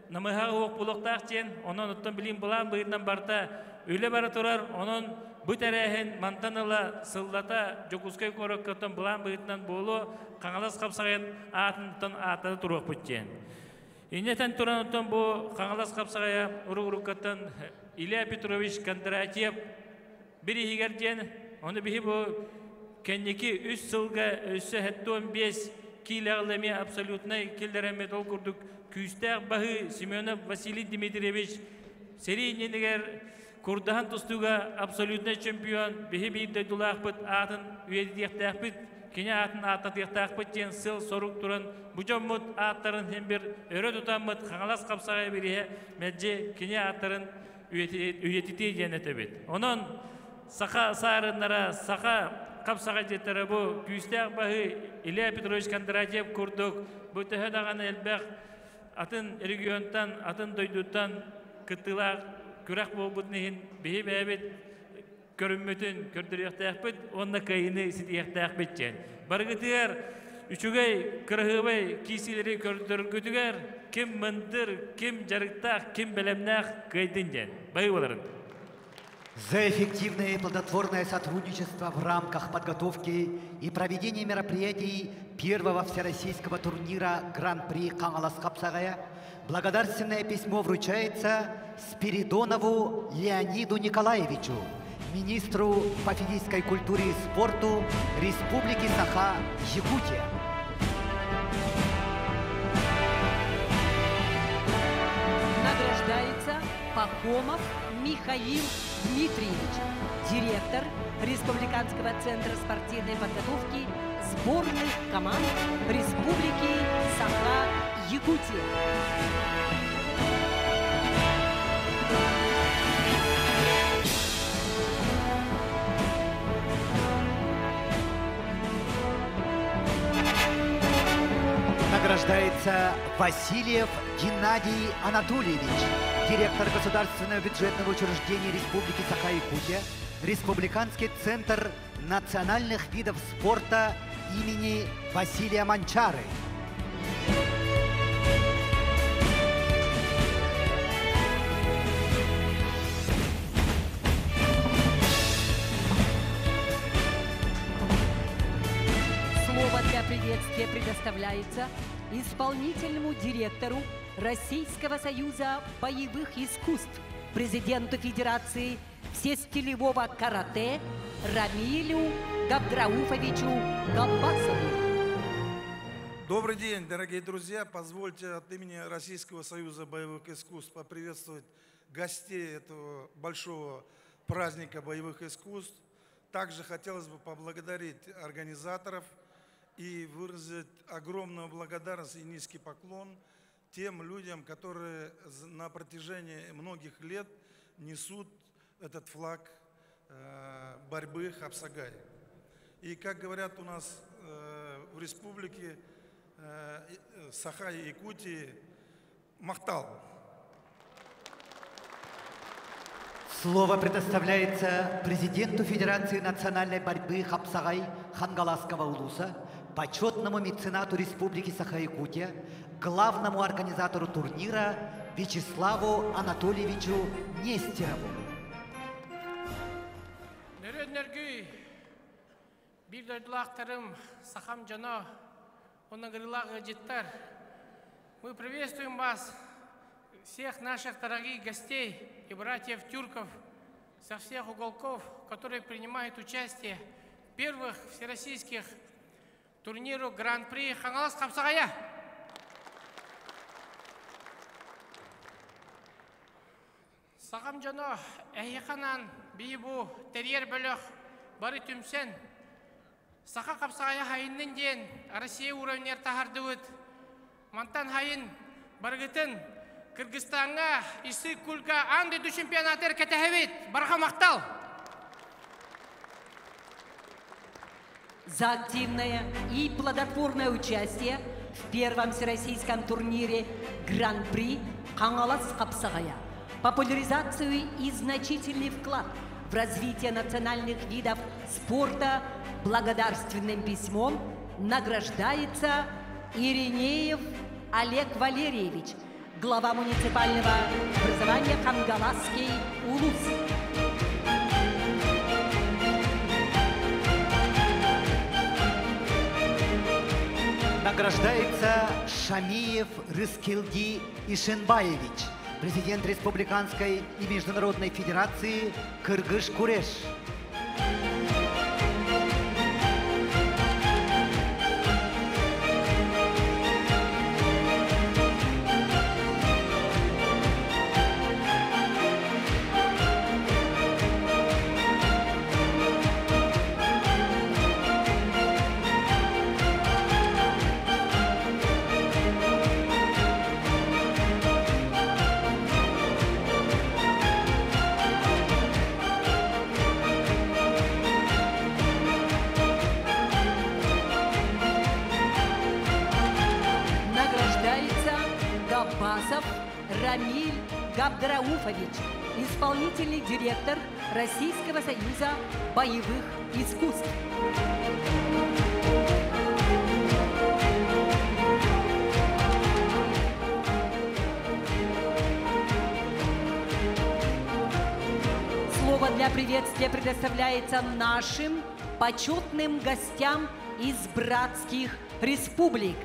намыһа уох булуохтаах диэн, онон оттон билим былаан быһыытынан барыта үлэ бара турар, онон бу тэрээһин мантан ыла сыллата Дьокуускай куоракка оттон былаан быһыытынан буолуо, Хаҥалас хапсаҕайын аатыттан ааттата туруохпут диэн. Иннэтэн туран оттон бу Хаҥалас хапсаҕайа урук-уруккаттан Илья Петрович Кондратьев бир иһигэр диэн, ону биһи бу кэнники үс сылга өссө 75 киилэҕил эмиэ абсолютнай киллэрэммит ол курдук күүстээх баһыы Семенов Василий Дмитриевич сэрии иннинигэр курдаһан тустууга абсолютнай чемпион биһи биир дойдулаахпыт аатын үйэтитиэхтээхпит кини аатын ааттатыахтаахпыт диэн сыл-сорук туран бу дьоммут ааттарын син бир өрө тутаммыт Хаҥалас хапсаҕай бириһэ мэлдьи кини ааттарын үйэтитии диэн этэбит. Онон саха саарыннара, саха хапсаҕайдьыттара бу күүстээх баһыы Илья Петрович Кондратьев курдук бу төһө даҕаны элбэх атын регионтан, атын дойдуттан кыттыылаах күрэх буолбутун иһин биһи бэйэбит көрүммүтүн көрдөрүөхтээхпит уонна кыайыыны ситиһиэхтээхпит диэн. Барыгытыгар үчүгэй, кыраһыабай киисилэри көрдөргүтүгэр ким мындыр, ким дьарыктаах, ким бэлэмнээх кыайдын диэн. Бай боларын. За эффективное и плодотворное сотрудничество в рамках подготовки и проведения мероприятий первого всероссийского турнира Гран-при Хаҥалас хапсаҕайа благодарственное письмо вручается Спиридонову Леониду Николаевичу, министру по физической культуре и спорту Республики Саха-Якутия. Награждается Пахомов Михаил Дмитриевич, директор Республиканского центра спортивной подготовки сборных команд Республики Саха-Якутия. Награждается Васильев Геннадий Анатольевич, директор Государственного бюджетного учреждения Республики Саха-Якутия, Республиканский центр национальных видов спорта имени Василия Манчары. Слово для приветствия предоставляется исполнительному директору Российского союза боевых искусств, президенту Федерации всестилевого карате Рамилю Габдрауфовичу Габбасову. Добрый день, дорогие друзья. Позвольте от имени Российского союза боевых искусств поприветствовать гостей этого большого праздника боевых искусств. Также хотелось бы поблагодарить организаторов и выразить огромную благодарность и низкий поклон тем людям, которые на протяжении многих лет несут этот флаг борьбы Хапсагай. И как говорят у нас в республике Саха и Якутии, Махтал. Слово предоставляется президенту Федерации национальной борьбы Хапсагай Хангаласского улуса, почетному меценату Республики Саха-Якутия, главному организатору турнира Вячеславу Анатольевичу Нестерову. Нөрүөн биир дойдулаахтарым, сахам дьоно, ыҥырыылаах ыалдьыттар. Мы приветствуем вас. всех наших дорогих гостей и братьев тюрков со всех уголков, которые принимают участие в первых всероссийских турнирах Гран-при Хаҥалас хапсаҕайа. Сахам дьоно эһиэхэ анаан биһи бу тэрийэр бөлөх бары түмсэн саха хапсаҕайа сайыннын диэн Россия уровньыгар таһардыбыт. Мантан сайын барыгытын Кыргызстаҥҥа Иссык-Кульга аан дойду чемпионатыгар кэтэһэбит. Барҕа махтал! За активное и плодотворное участие в первом всероссийском турнире Гран-при Хаҥалас хапсаҕайа, популяризацию и значительный вклад в развитие национальных видов спорта благодарственным письмом награждается Иринеев Олег Валерьевич, глава муниципального образования Хангаласский Улус. Награждается Шамиев Рыскелди Ишенбаевич, президент Республиканской и Международной Федерации Кыргыш Куреш. Награждается Габбасов Рамиль Габдрауфович, исполнительный директор Российского союза боевых искусств. Слово для приветствия предоставляется нашим почетным гостям из братских республик.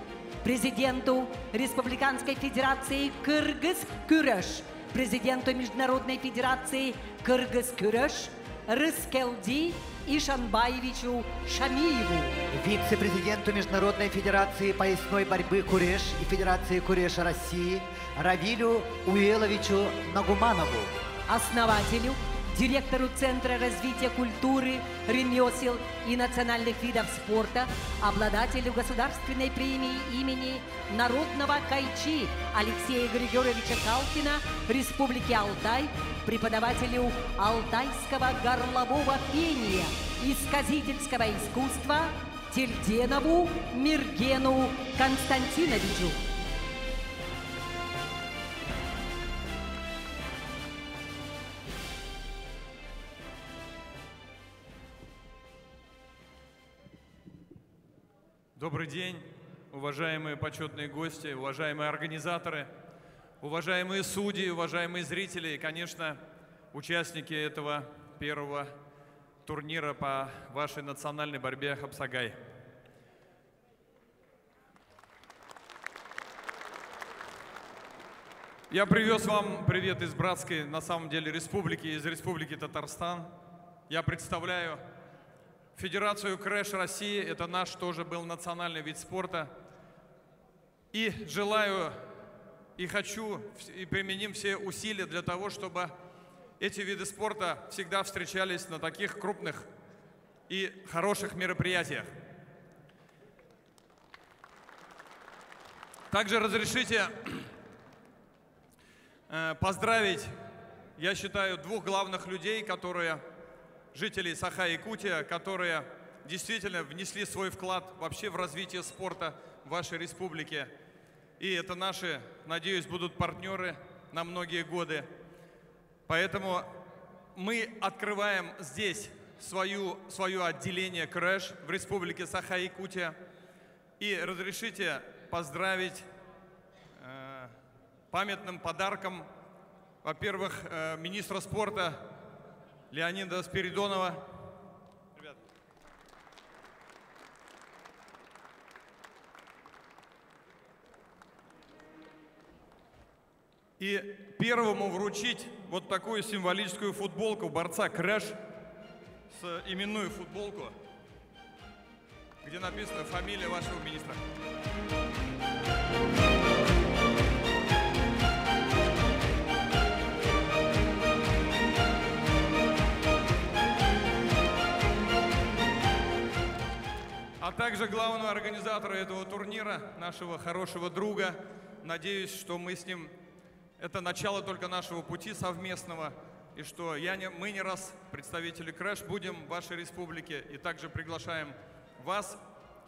Президенту Республиканской Федерации Кыргыз Күрөш, президенту Международной Федерации Кыргыз Күрөш Рыскелди Ишанбаевичу Шамиеву. Вице-президенту Международной Федерации поясной борьбы Куреш и Федерации Куреша России Равилю Уеловичу Нагуманову. Основателю, директору Центра развития культуры, ремесел и национальных видов спорта, обладателю государственной премии имени Народного Кайчи Алексея Григорьевича Калкина Республики Алтай, преподавателю алтайского горлового пения и сказительского искусства Тельденову Миргену Константиновичу. Добрый день, уважаемые почетные гости, уважаемые организаторы, уважаемые судьи, уважаемые зрители и, конечно, участники этого первого турнира по вашей национальной борьбе Хапсагай. Я привез вам привет из братской, на самом деле, республики, из республики Татарстан. Я представляю Федерацию Крэш России, это наш тоже был национальный вид спорта. И желаю, и хочу, и применим все усилия для того, чтобы эти виды спорта всегда встречались на таких крупных и хороших мероприятиях. Также разрешите поздравить, я считаю, двух главных людей, которые жителей Саха-Якутия, которые действительно внесли свой вклад вообще в развитие спорта в вашей республике. И это наши, надеюсь, будут партнеры на многие годы. Поэтому мы открываем здесь свою, свое отделение «Крэш» в республике Саха-Якутия. И разрешите поздравить памятным подарком, во-первых, министра спорта Леонида Спиридонова. Ребят. И первому вручить вот такую символическую футболку борца Крэш, с именную футболку, где написана фамилия вашего министра. А также главного организатора этого турнира, нашего хорошего друга. Надеюсь, что мы с ним... Это начало только нашего пути совместного. И что я не, мы не раз, представители Крэш, будем в вашей республике. И также приглашаем вас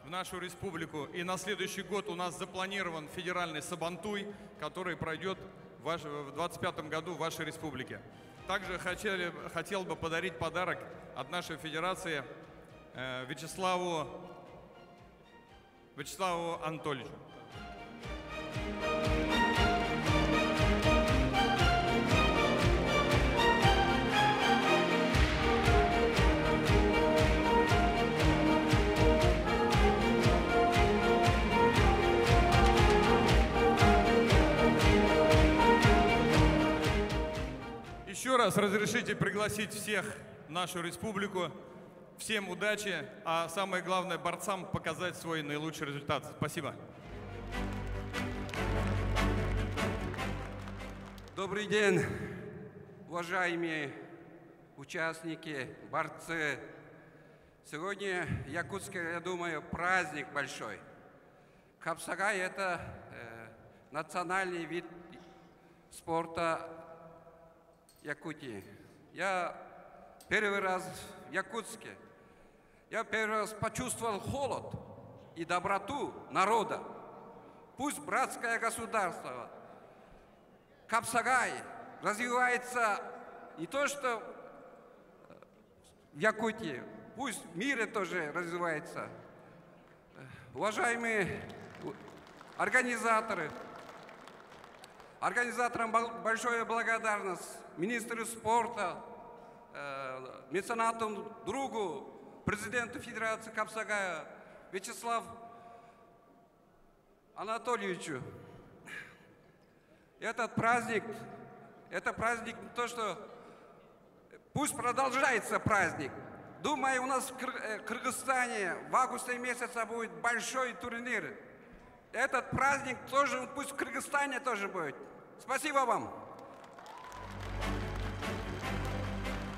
в нашу республику. И на следующий год у нас запланирован федеральный Сабантуй, который пройдет в 2025 году в вашей республике. Также хотел бы подарить подарок от нашей федерации Вячеславу Анатольевичу. Еще раз разрешите пригласить всех в нашу республику. Всем удачи, а самое главное, борцам показать свой наилучший результат. Спасибо. Добрый день, уважаемые участники, борцы. Сегодня в Якутске, я думаю, праздник большой. Хапсагай – это национальный вид спорта Якутии. Я первый раз в Якутске. Я первый раз почувствовал холод и доброту народа. Пусть братское государство Капсагай развивается не то что в Якутии, пусть в мире тоже развивается. Уважаемые организаторы, организаторам большая благодарность, министру спорта, меценату, другу, президенту Федерации Капсагая Вячеславу Анатольевичу. Этот праздник, это праздник не то, что... Пусть продолжается праздник. Думаю, у нас в Кыргызстане в августе месяце будет большой турнир. Этот праздник тоже, пусть в Кыргызстане тоже будет. Спасибо вам.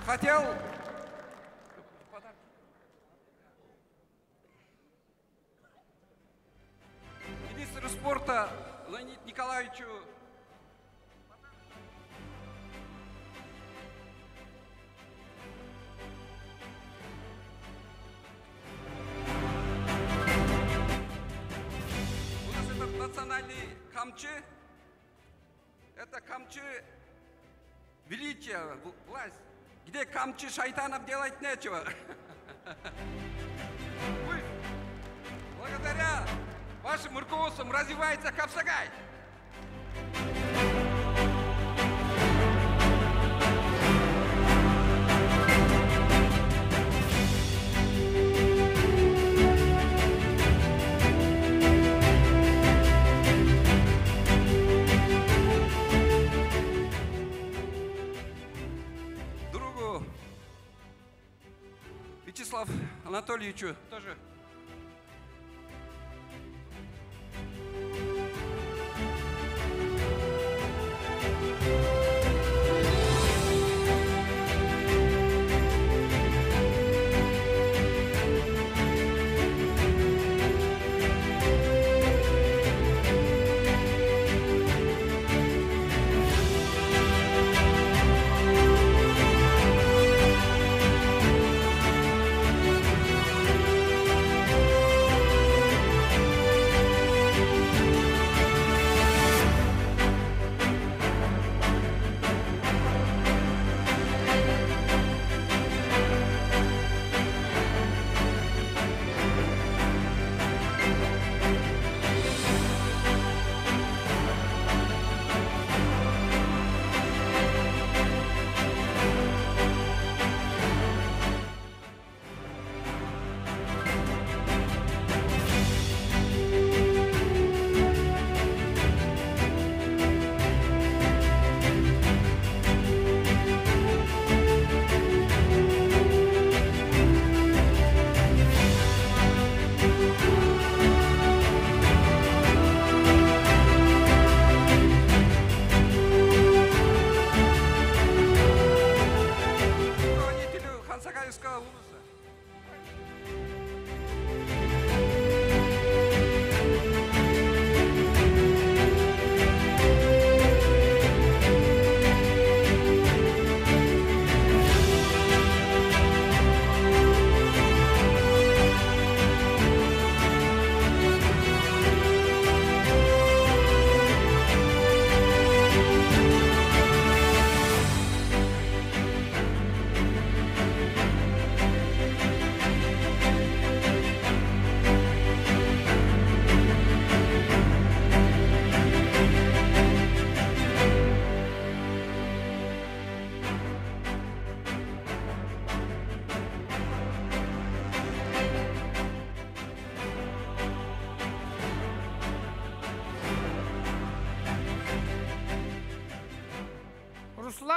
Хотел... Министру спорта Леониду Николаевичу У нас этот национальный камчы, это камчы величия, власть, где камчы шайтанов делать нечего. Вы, благодаря вашим руководством развивается Капсагай. Другу Вячеславу Анатольевичу тоже.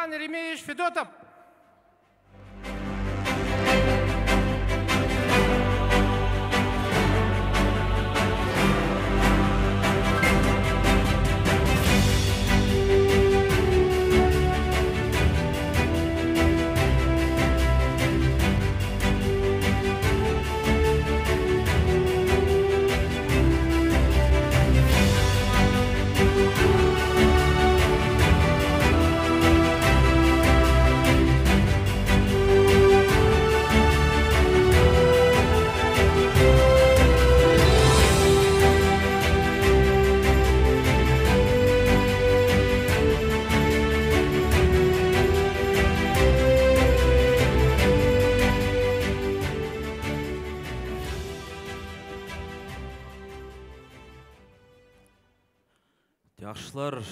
Иван Еремеевич Федотов. Жакшылар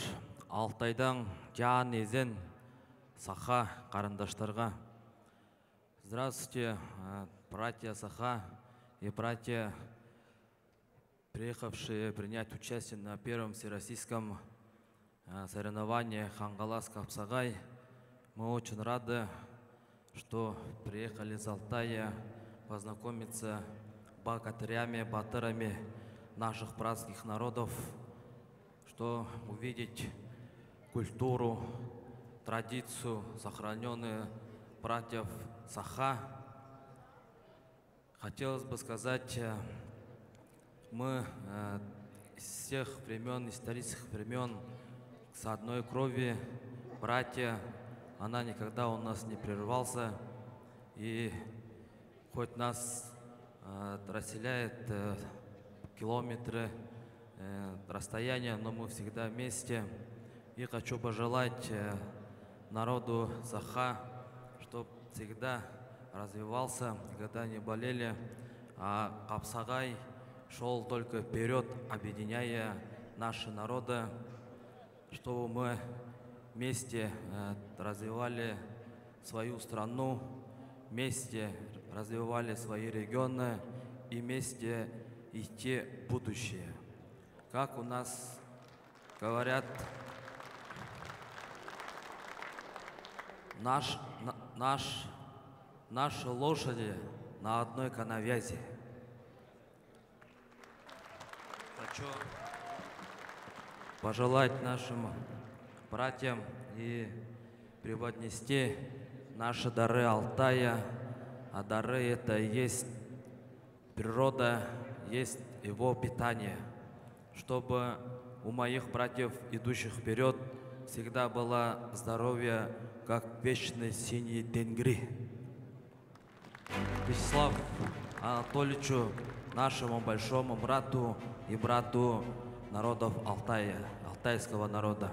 Алтайдан жаан эзен саха карындаштарга. Здравствуйте, братья Саха и братья, приехавшие принять участие на первом всероссийском соревновании Хангалас Капсагай. Мы очень рады, что приехали из Алтая познакомиться с богатырями, батырами наших братских народов, что увидеть культуру, традицию, сохраненную братьев Саха. Хотелось бы сказать, мы из всех времен, исторических времен, с одной крови, братья, она никогда у нас не прерывался. И хоть нас расселяет километры, расстояние, но мы всегда вместе. И хочу пожелать народу Саха, чтоб всегда развивался, никогда не болели, а Капсагай шел только вперед, объединяя наши народы, чтобы мы вместе развивали свою страну, вместе развивали свои регионы и вместе идти в будущее. Как у нас говорят, наши лошади на одной коновязи. Хочу пожелать нашим братьям и преподнести наши дары Алтая. А дары это и есть природа, есть его питание. Чтобы у моих братьев, идущих вперед, всегда было здоровье, как вечный синий тенгри. Вячеславу Анатольевичу, нашему большому брату и брату народов Алтая, алтайского народа.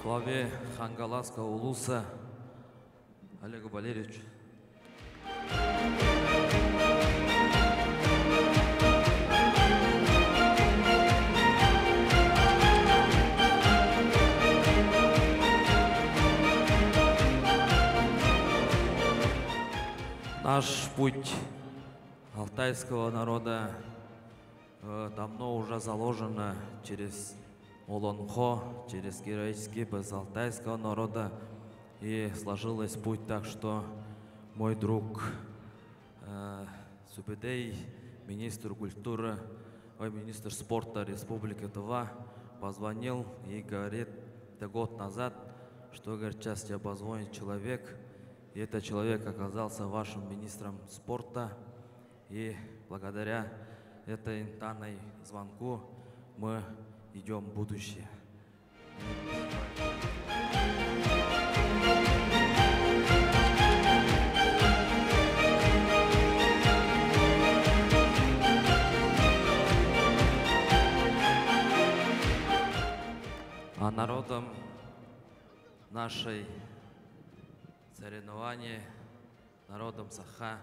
Главе Хангаласского улуса Олегу Валерьевичу. Наш путь алтайского народа давно уже заложен через Олонхо, через героический без алтайского народа. И сложилось путь так, что мой друг Субедей, министр культуры, ой, министр спорта Республики Тыва, позвонил и говорит, это год назад, что, говорит, сейчас тебе позвонит человек, и этот человек оказался вашим министром спорта, и благодаря этой данной звонку мы идем в будущее. А народом нашей соревнования народом Саха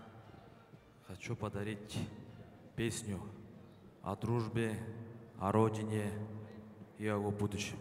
хочу подарить песню о дружбе, о родине и о его будущем.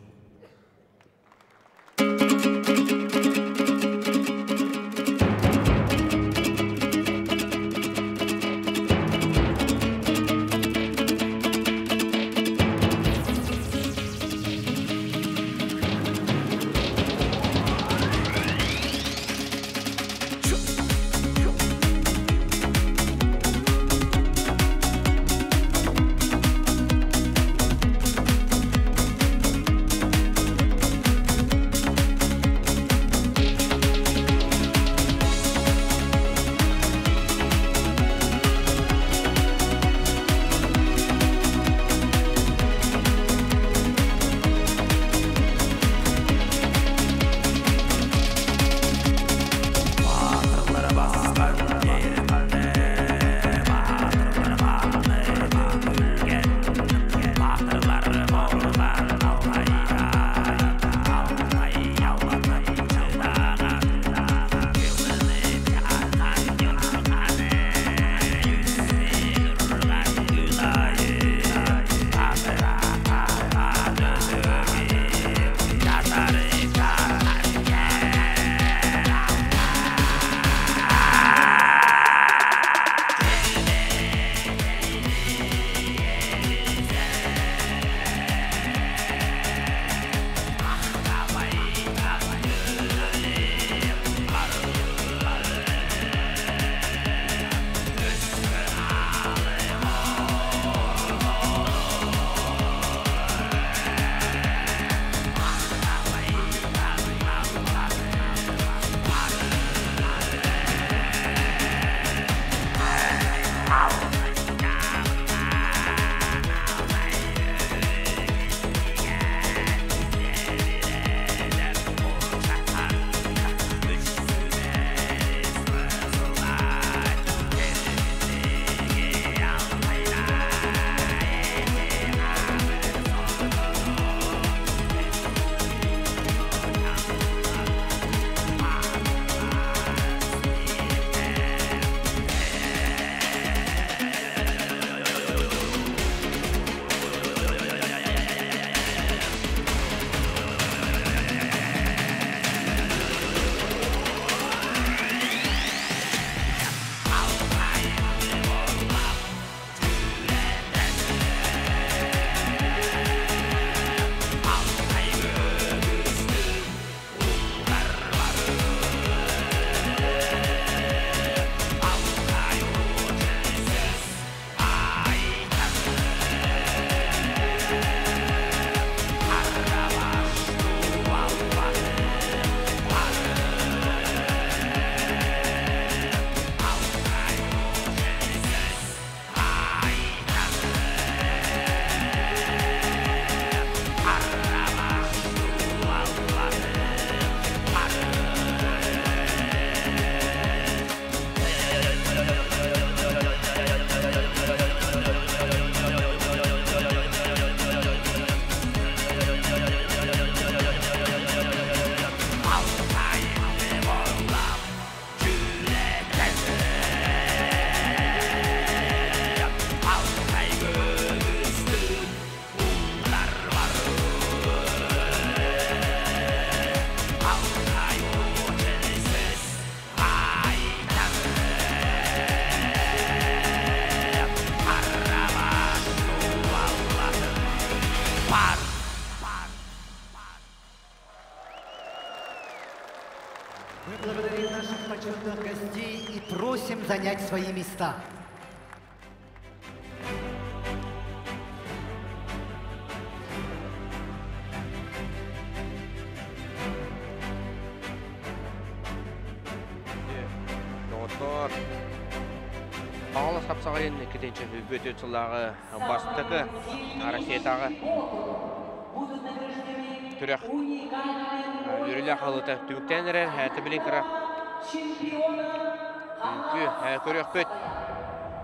Мы благодарим наших почетных гостей и просим занять свои места. Доҕоттоор, Хаҥалас хапсаҕайын иккитинчи үбүөтүт сыллааҕы бастакы Россиятааҕы күрэх үөрүүлээх аһылыыта түмүктээн эрэр. Тибилин кыра үҥкүү көрүөхпүт.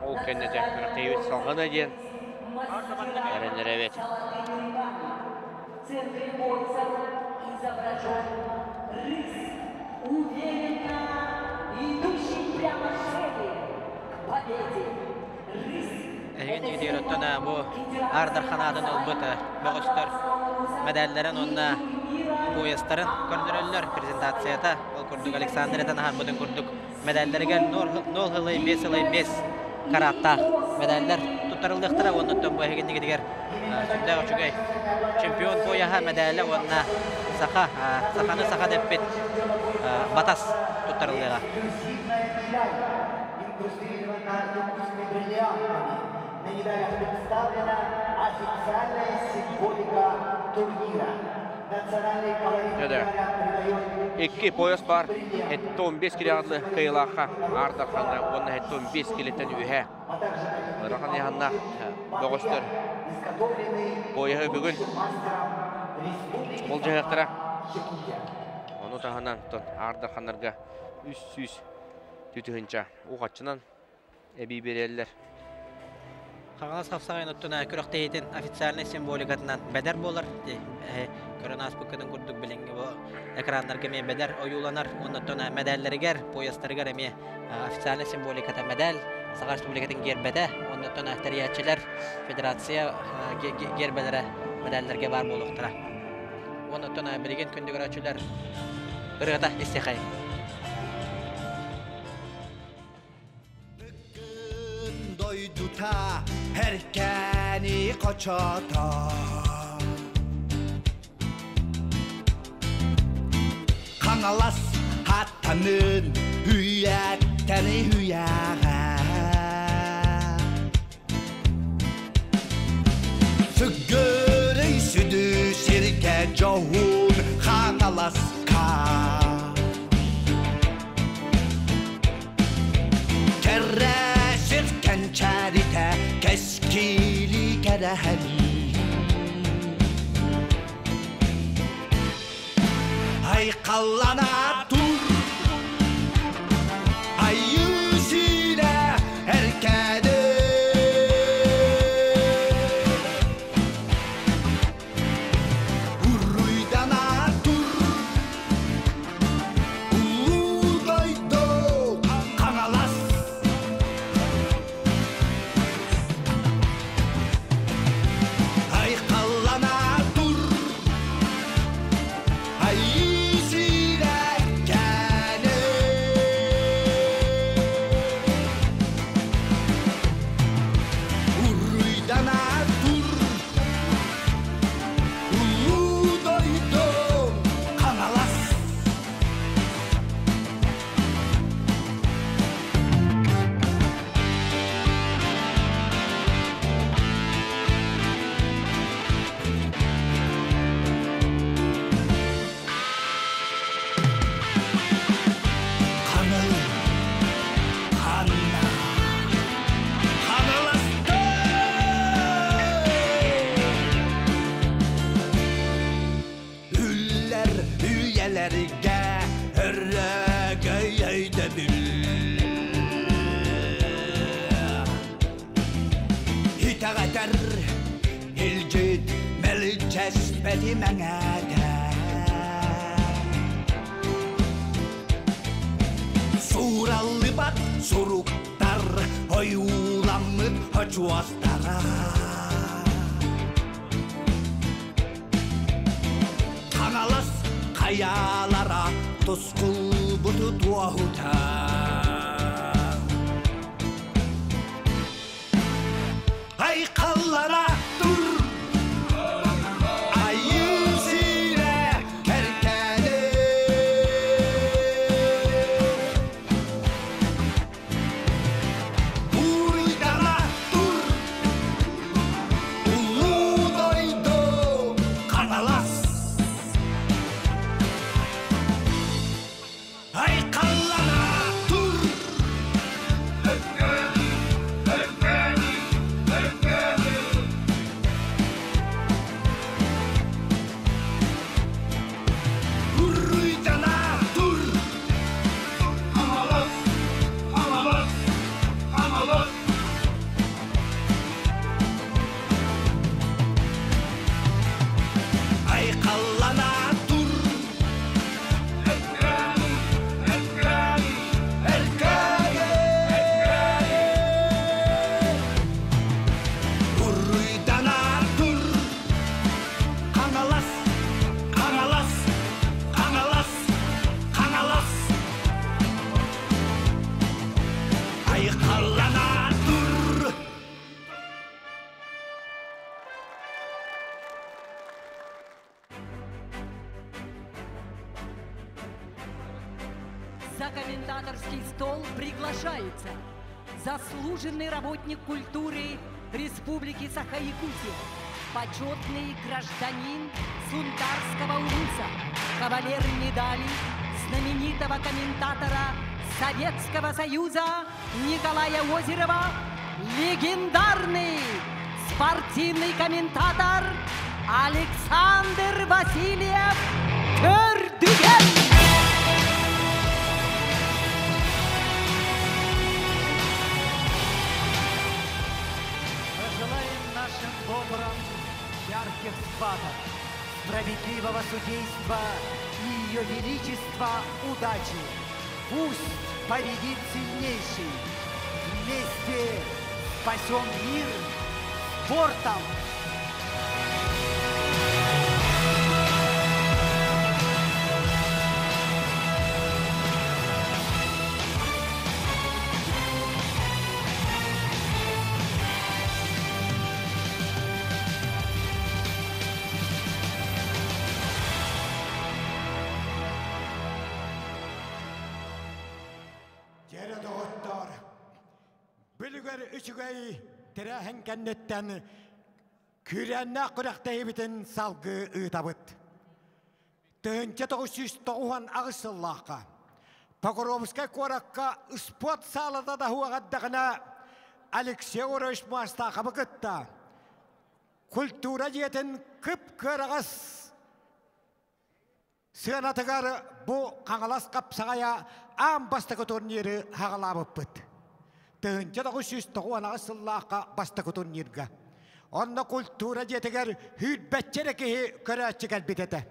Ол кэннэ дьэ күрэхтэһиибит салҕана диэн эрэннэрэбит. В центре бойцев изображен рысь, уверенно идущий. Эһигин дигитигэр оттон бу Аар Дархан аатын ылбыт бөҕөстөр мэдээллэрин уонна поястарын көрдөрөллөр презентацията. Ол курдук Александр этэн аһарбытын курдук мэдээллэригэр 0,5,5 караттаах мэдээллэр туттарыллыахтара уонна оттон бу эһигин дигитигэр сүрдээх үчүгэй чемпион пояһа мэдээлэ уонна саха саханы саха дэппит батас туттарыллыаҕа. На медалях представлена официальная символика турнира. Национальный колорит медалям Икки пояс бар. 15 килоҕа кыайыылаахха Аар Дархаҥҥа уонна 15 килоттан үөһэ. Ыарахан ыйааһыннаах бөҕөстөр пояһы бүгүн болдьоһуохтара. Ону таһынан Аар Дарханнарга 300 түтүһүнча уҕаччынан эбии биэрэллэр. Хаҥалас хапсаҕайын оттон күрэхтэһиитин официальнай символикатынан бэдэр буолар. Көрөн ааспыккытын курдук билиҥҥи бу экраннарга эмиэ бэдэр ойууланар. Оннуттан мэдээллэригэр, поястарыгар эмиэ официальнай символиката мэдээл, Саха Республикатын гербэтэ, оннуттан тэрийээччилэр федерация гербэлэрэ мэдээллэргэ баар буолуохтара. Оннуттан билигин күндү көрөөччүлэр ырыата истиэхэйиҥ. Дойдута эркээни хочото Хаҥалас хаттанын үйэттэн үйэҕэ Сүгүрүй сүдү сиргэ дьоһун Хаҥаласка Кэрэ сир кэнчээритэ кэскили кэрэһэлии Айхаллана тур Айыы сирэ эркээни Уруйдана тур Улуу дойду Хаҥалас Айхаллана тур Айыы сирэ эркээни Уруйдана тур Улуу дойду Хаҥалас Хаҥыл ханна Хаҥаласта Үллэр үйэлэргэ өрөгөй өйдөбүл Итэҕэтэр илдьит мэлдьэспэти мэҥээтэ Суураллыбат суруктар ойууламмыт хочуостара Хаҥалас хайаалара тускулбуту туоһута Айхаллара тур Айыы сирэ кэркээни Уруйдана тур Улуу дойду Хаҥалас Айхаллана тур Айхаллана тур! За комментаторский стол приглашается заслуженный работник культуры Республики Саха-Якутия, почетный гражданин Сунтарского улуса, кавалер медали знаменитого комментатора Советского Союза Николая Озерова, легендарный спортивный комментатор Александр Васильев Көрдүгэн! Пожелаем нашим бобрам ярких схваток, справедливого судейства и ее величества удачи. Пусть победит сильнейший. Вместе спасем мир спортом! Дьэрэ доҕоттоор, билигэр үчүгэй тэрээһин кэнниттэн күүрээннээх күрэхтэһиибитин салгыы ыытабыт. 1998 сыллаахха Покровскай куоракка спорт саалата да уоҕардаҕына Алексей Орович Муостаахабы кытта культура дьиэтин кып-кыараҕас Сыанатыгар бу Хаҥалас хапсаҕайа аан бастакы турниры хаҕалаабыппыт. 1998 сыллаахха бастакы турнирга. Онно культура дьиэтигэр сүүрбэччэ эрэ киһи көрөөччү кэлбит этэ.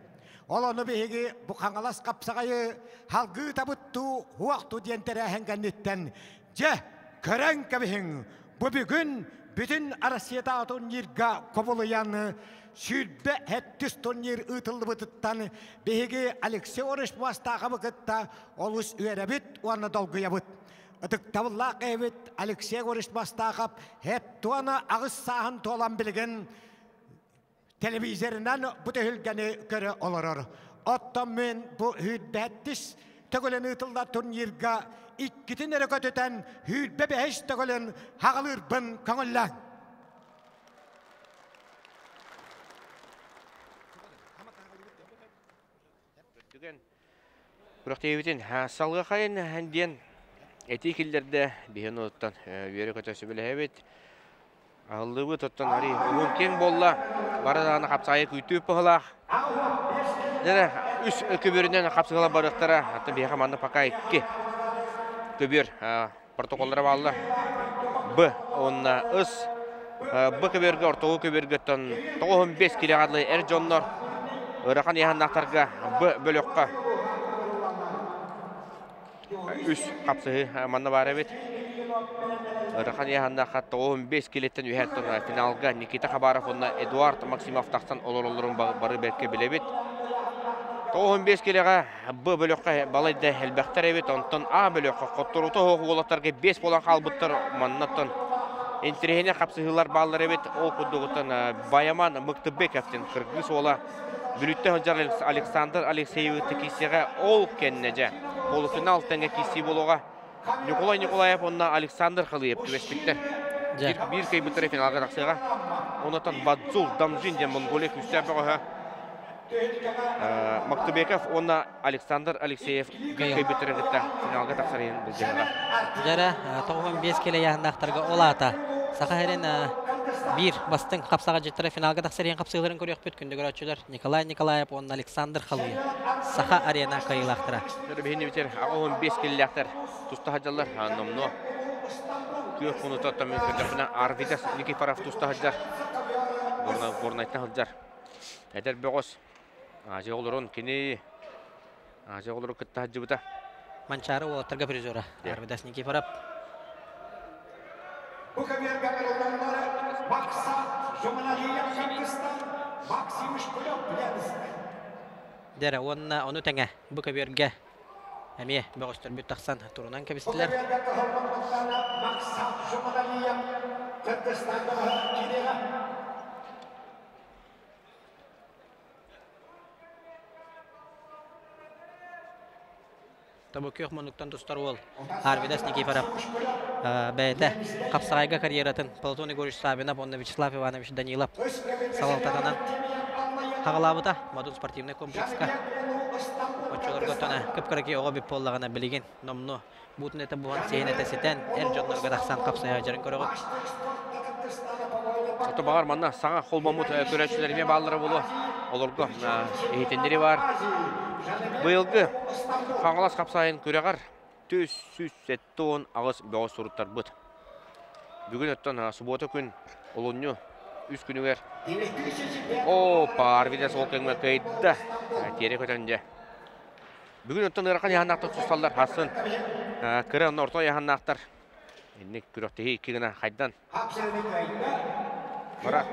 Ол ону биһиги бу Хаҥалас хапсаҕайы халгыы табыттуу хуохту диэн тэрээһин кэнниттэн дьэ көрөн кэбиһиҥ бу бүгүн бүтүн Россиятааҕы турнирга кубулуйан 27 турнир ыытыллыбытыттан биһиги Алексей Орович Муостаахабы кытта олус үөрэбит уонна долгуйабыт. Ытыктабыллаах эбит Алексей Егорович Мастаахап хет 8 сааһын туолан билигин телевизорынан бу түһүлгэни көрө олорор. Оттон мен бу 105 төгүлүн ыытыллар турнирга иккитин эрэ көтүтэн 25 төгүлүн хаҕалыырбын көҥүллээҥ. Түгэн күрэхтэһиибитин салгыахайын диэн этии киллэрдэ биһин оттон үөрэ-көтө сөбүлэһэбит. Аһыллыбыт оттон ари уһун киэҥ буолла. Бары даҕаны хапсаайы күүтүү пыһылаах. Дьэ үс көбүөрүнэн хапсыһыла барыахтара. Оттон биһиэхэ манна пока икки көбүөр протоколлара бааллар. Б уонна С. Б көбүөргэ ортоку көбүөргөттөн 95 килэҕэ дылы эр дьоннор ыарахан ыйааһыннаахтарга Б бөлөххө үс хапсыһыы манна баар эбит. Ыарахан ыйааһыннаахха 95 килэттэн үһэттэн финалга Никита Хабаров уонна Эдуард Максимов тахсан олороллорун бары бэркэ билэбит. 95 килэҕэ Б бөлөххө балайда элбэхтэр эбит, онтон А бөлөххө хотторуута суох уолаттарга 5 буолан хаалбыттар. Маннаттан интэриэһинэй хапсыһыылар бааллар эбит. Ол курдугуттан Баяман Мыктыбеков диэн кыргыз уола Бүлүүттэн сылдьар Александр Алексеевы киирсиэҕэ. Ол кэннэ дьэ полуфинал тэҥэ киирсии буолуоҕа. Николай Николаев уонна Александр Халыев түбэспиттэр. Биир кыайбыттара финалга тахсыаҕа. Онтон Бадзул Дамжин диэн Монголия күүстээх бөҕөһө Мактубеков уонна Александр Алексеев биир кыайбыттарын кытта финалга тахсар иһин былдьаһыаҕа. Дьэрэ, 95 килэ ыйааһыннаахтарга ол аата Саха сирин биир бастыҥ хапсаҕайдьыттара финалга тахсар иһин хапсыыларын көрүөхпүт. Күндү көрөөччүлэр Николай Николаев уонна Александр Халыев Саха арена кыайыылаахтара. Биһини бүтэр 15 киллээхтэр туста сылдьаллар. Номнуо күөх хонута мен көрдөхпүнэ Арвидас Никифоров туста сылдьар. Горнайтан сылдьар. Эдэр бөҕөс Азия оҕолорун кини Азия оҕолору кытта сылдьыбыта. Манчаары уолаттарга призера Арвидас Никифоров. Бу көбүөргэ ыҥырылланнар Максат Жуманалиев Кыргызстан, Максим Шкулев Ленск. Дэрэ уонна ону тэҥэ бу көбүөргэ эмиэ бөҕөстөрбүт тахсан турунан кэбистилэр. Тобу күөх муннуктан тустар уол Арвидас Никифоров бэйэтэ хапсаҕайга карьератын Платон Егорович Савинов уонна Вячеслав Иванович Данилов салалтатынан хаҕалаабыта Модун спортивнай комплекска. Оччолорго тона кып-кыракый оҕо бүп буоллаҕына билигин номнуо буутун этэ буһан сиһин этэ ситэн эр дьоннорго тахсан хапсыһа дьарын көрөҕүт. Ото баҕар манна саҥа холбоммут көрөөччүлэр эмиэ бааллара буолуо. Олорго иһитиннэри бар. Быйылгы Хаҥалас хапсаайын күрэҕэр 478 бөҕө суруттарбыт. Бүгүн оттон субуота күн олунньу үс күнүгэр О, Парвида сол кэмҥэ кыайда. Тиэрэ көтөн дьэ. Бүгүн оттон ыарахан ыйааһыннаахтар тусталлар. Хасын кыра онно орто ыйааһыннаахтар. Инник күрэхтэһии икки гына хайдан. Бара.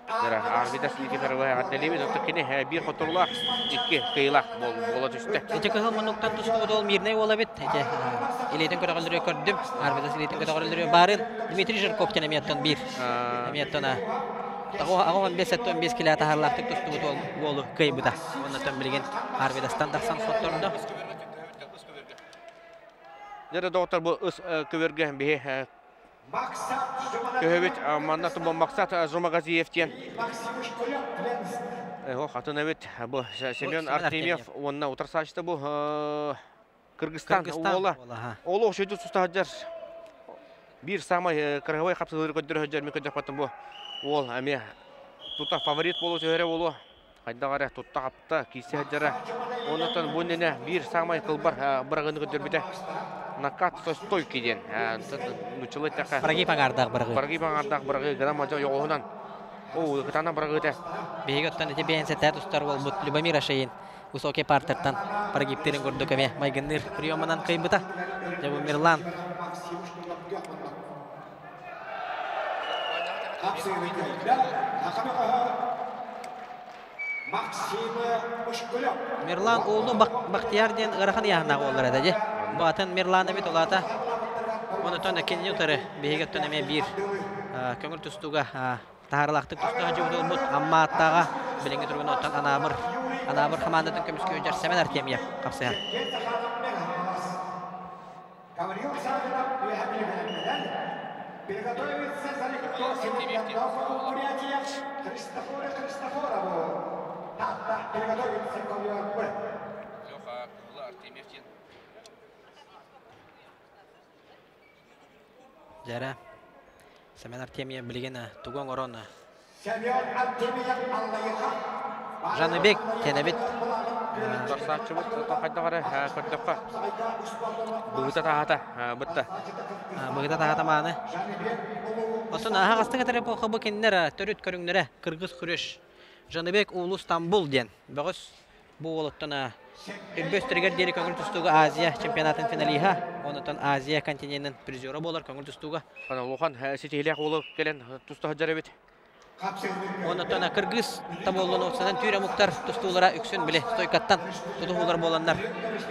Арбитас Никифорова эҕэрдэлиибит. Оттон кини биир хотторулаах, икки кыайыылаах буола түстэ. Ити кыһыл муннуктан тустубут ол мирнэй уол эбит. Ити илиитин көтөҕөллөрү көрдүм. Арбитас илиитин көтөҕөллөрү баарын Дмитрий Жирков диэн эмиэттэн биир. Эмиэттэн 85-75 килэ таһарлаахтык тустубут уолу кыайбыта. Оннотон билигин Арвидастан тахсан хоттордо. Дьэ доҕоттор бу ыс көбөргө биһи көһөбүт манна туман Максат Жумагазиев диэн хатын эбит бу Семен Артемьев уонна утарсааччыта бу Кыргызстан уола олох шөйдү тустаһадьар биир самай кыргавай хапсыһыыры көрдөрө сылдьар мен көрдөхпөттүм бу уол эмиэ тута фаворит буолуо түһэрэ буолуо хайдах эрэ тутта хапта киирсэ сылдьара оннуттан бу иннинэ биир самай кылбар бырагыны көрдөрбүтэ накат со стойки диэн нуччалыы эттэххэ Барагы паҥаардаах бырагы барагы паҥаардаах бырагы гына мадьа ойоҕоһунан оо кытаанах бырагыта биһиги оттон ити бэйэн тустар уолбут Любомир Ашеин высокий партертан прогибтирин курдук эмиэ майгынныыр приемынан кыайбыта. Дьэ бу Мирлан Мирлан уулу Бахтияр диэн ыарахан ыйааһыннаах уоллар этэ дьэ. Бу атын Мирлан эбит улаата. Онутон кинини утары биһиги оттон эмиэ биир көҥүл тустууга таһаарылаахтык тустаах дьыбытылбыт Амма аттааҕа билиҥҥи туругунан оттон Анаабыр Анаабыр хамаандатын көмүскүү Сэмэн Артемьев хапсыһар. Дьэрэ, Семен Артемьев билигин тугу оҥорон Жаныбек тэнэбит. Барсааччыбыт хайдах эрэ көрдөххө быһыта таһата бытта. Быһыта таһата мааны. Оттон аһаҕастык этэр эпоха бу кинилэр төрүт көрүҥнэрэ кыргыз күрүш. Жаныбек Улу Стамбул диэн бөҕөс Бу уолуттан Үрбөстөрүгэр диэри көҥүл тустууга Азия чемпионатын финалиһа, онтон Азия континенын призера буолар көҥүл тустууга. Улахан ситиһилээх уолу кэлэн туста сылдьар эбит. Онтон кыргыз таболлонуоцанан түүр омуктар тустуулара үксүн били стойкаттан тутуһуулар буоланнар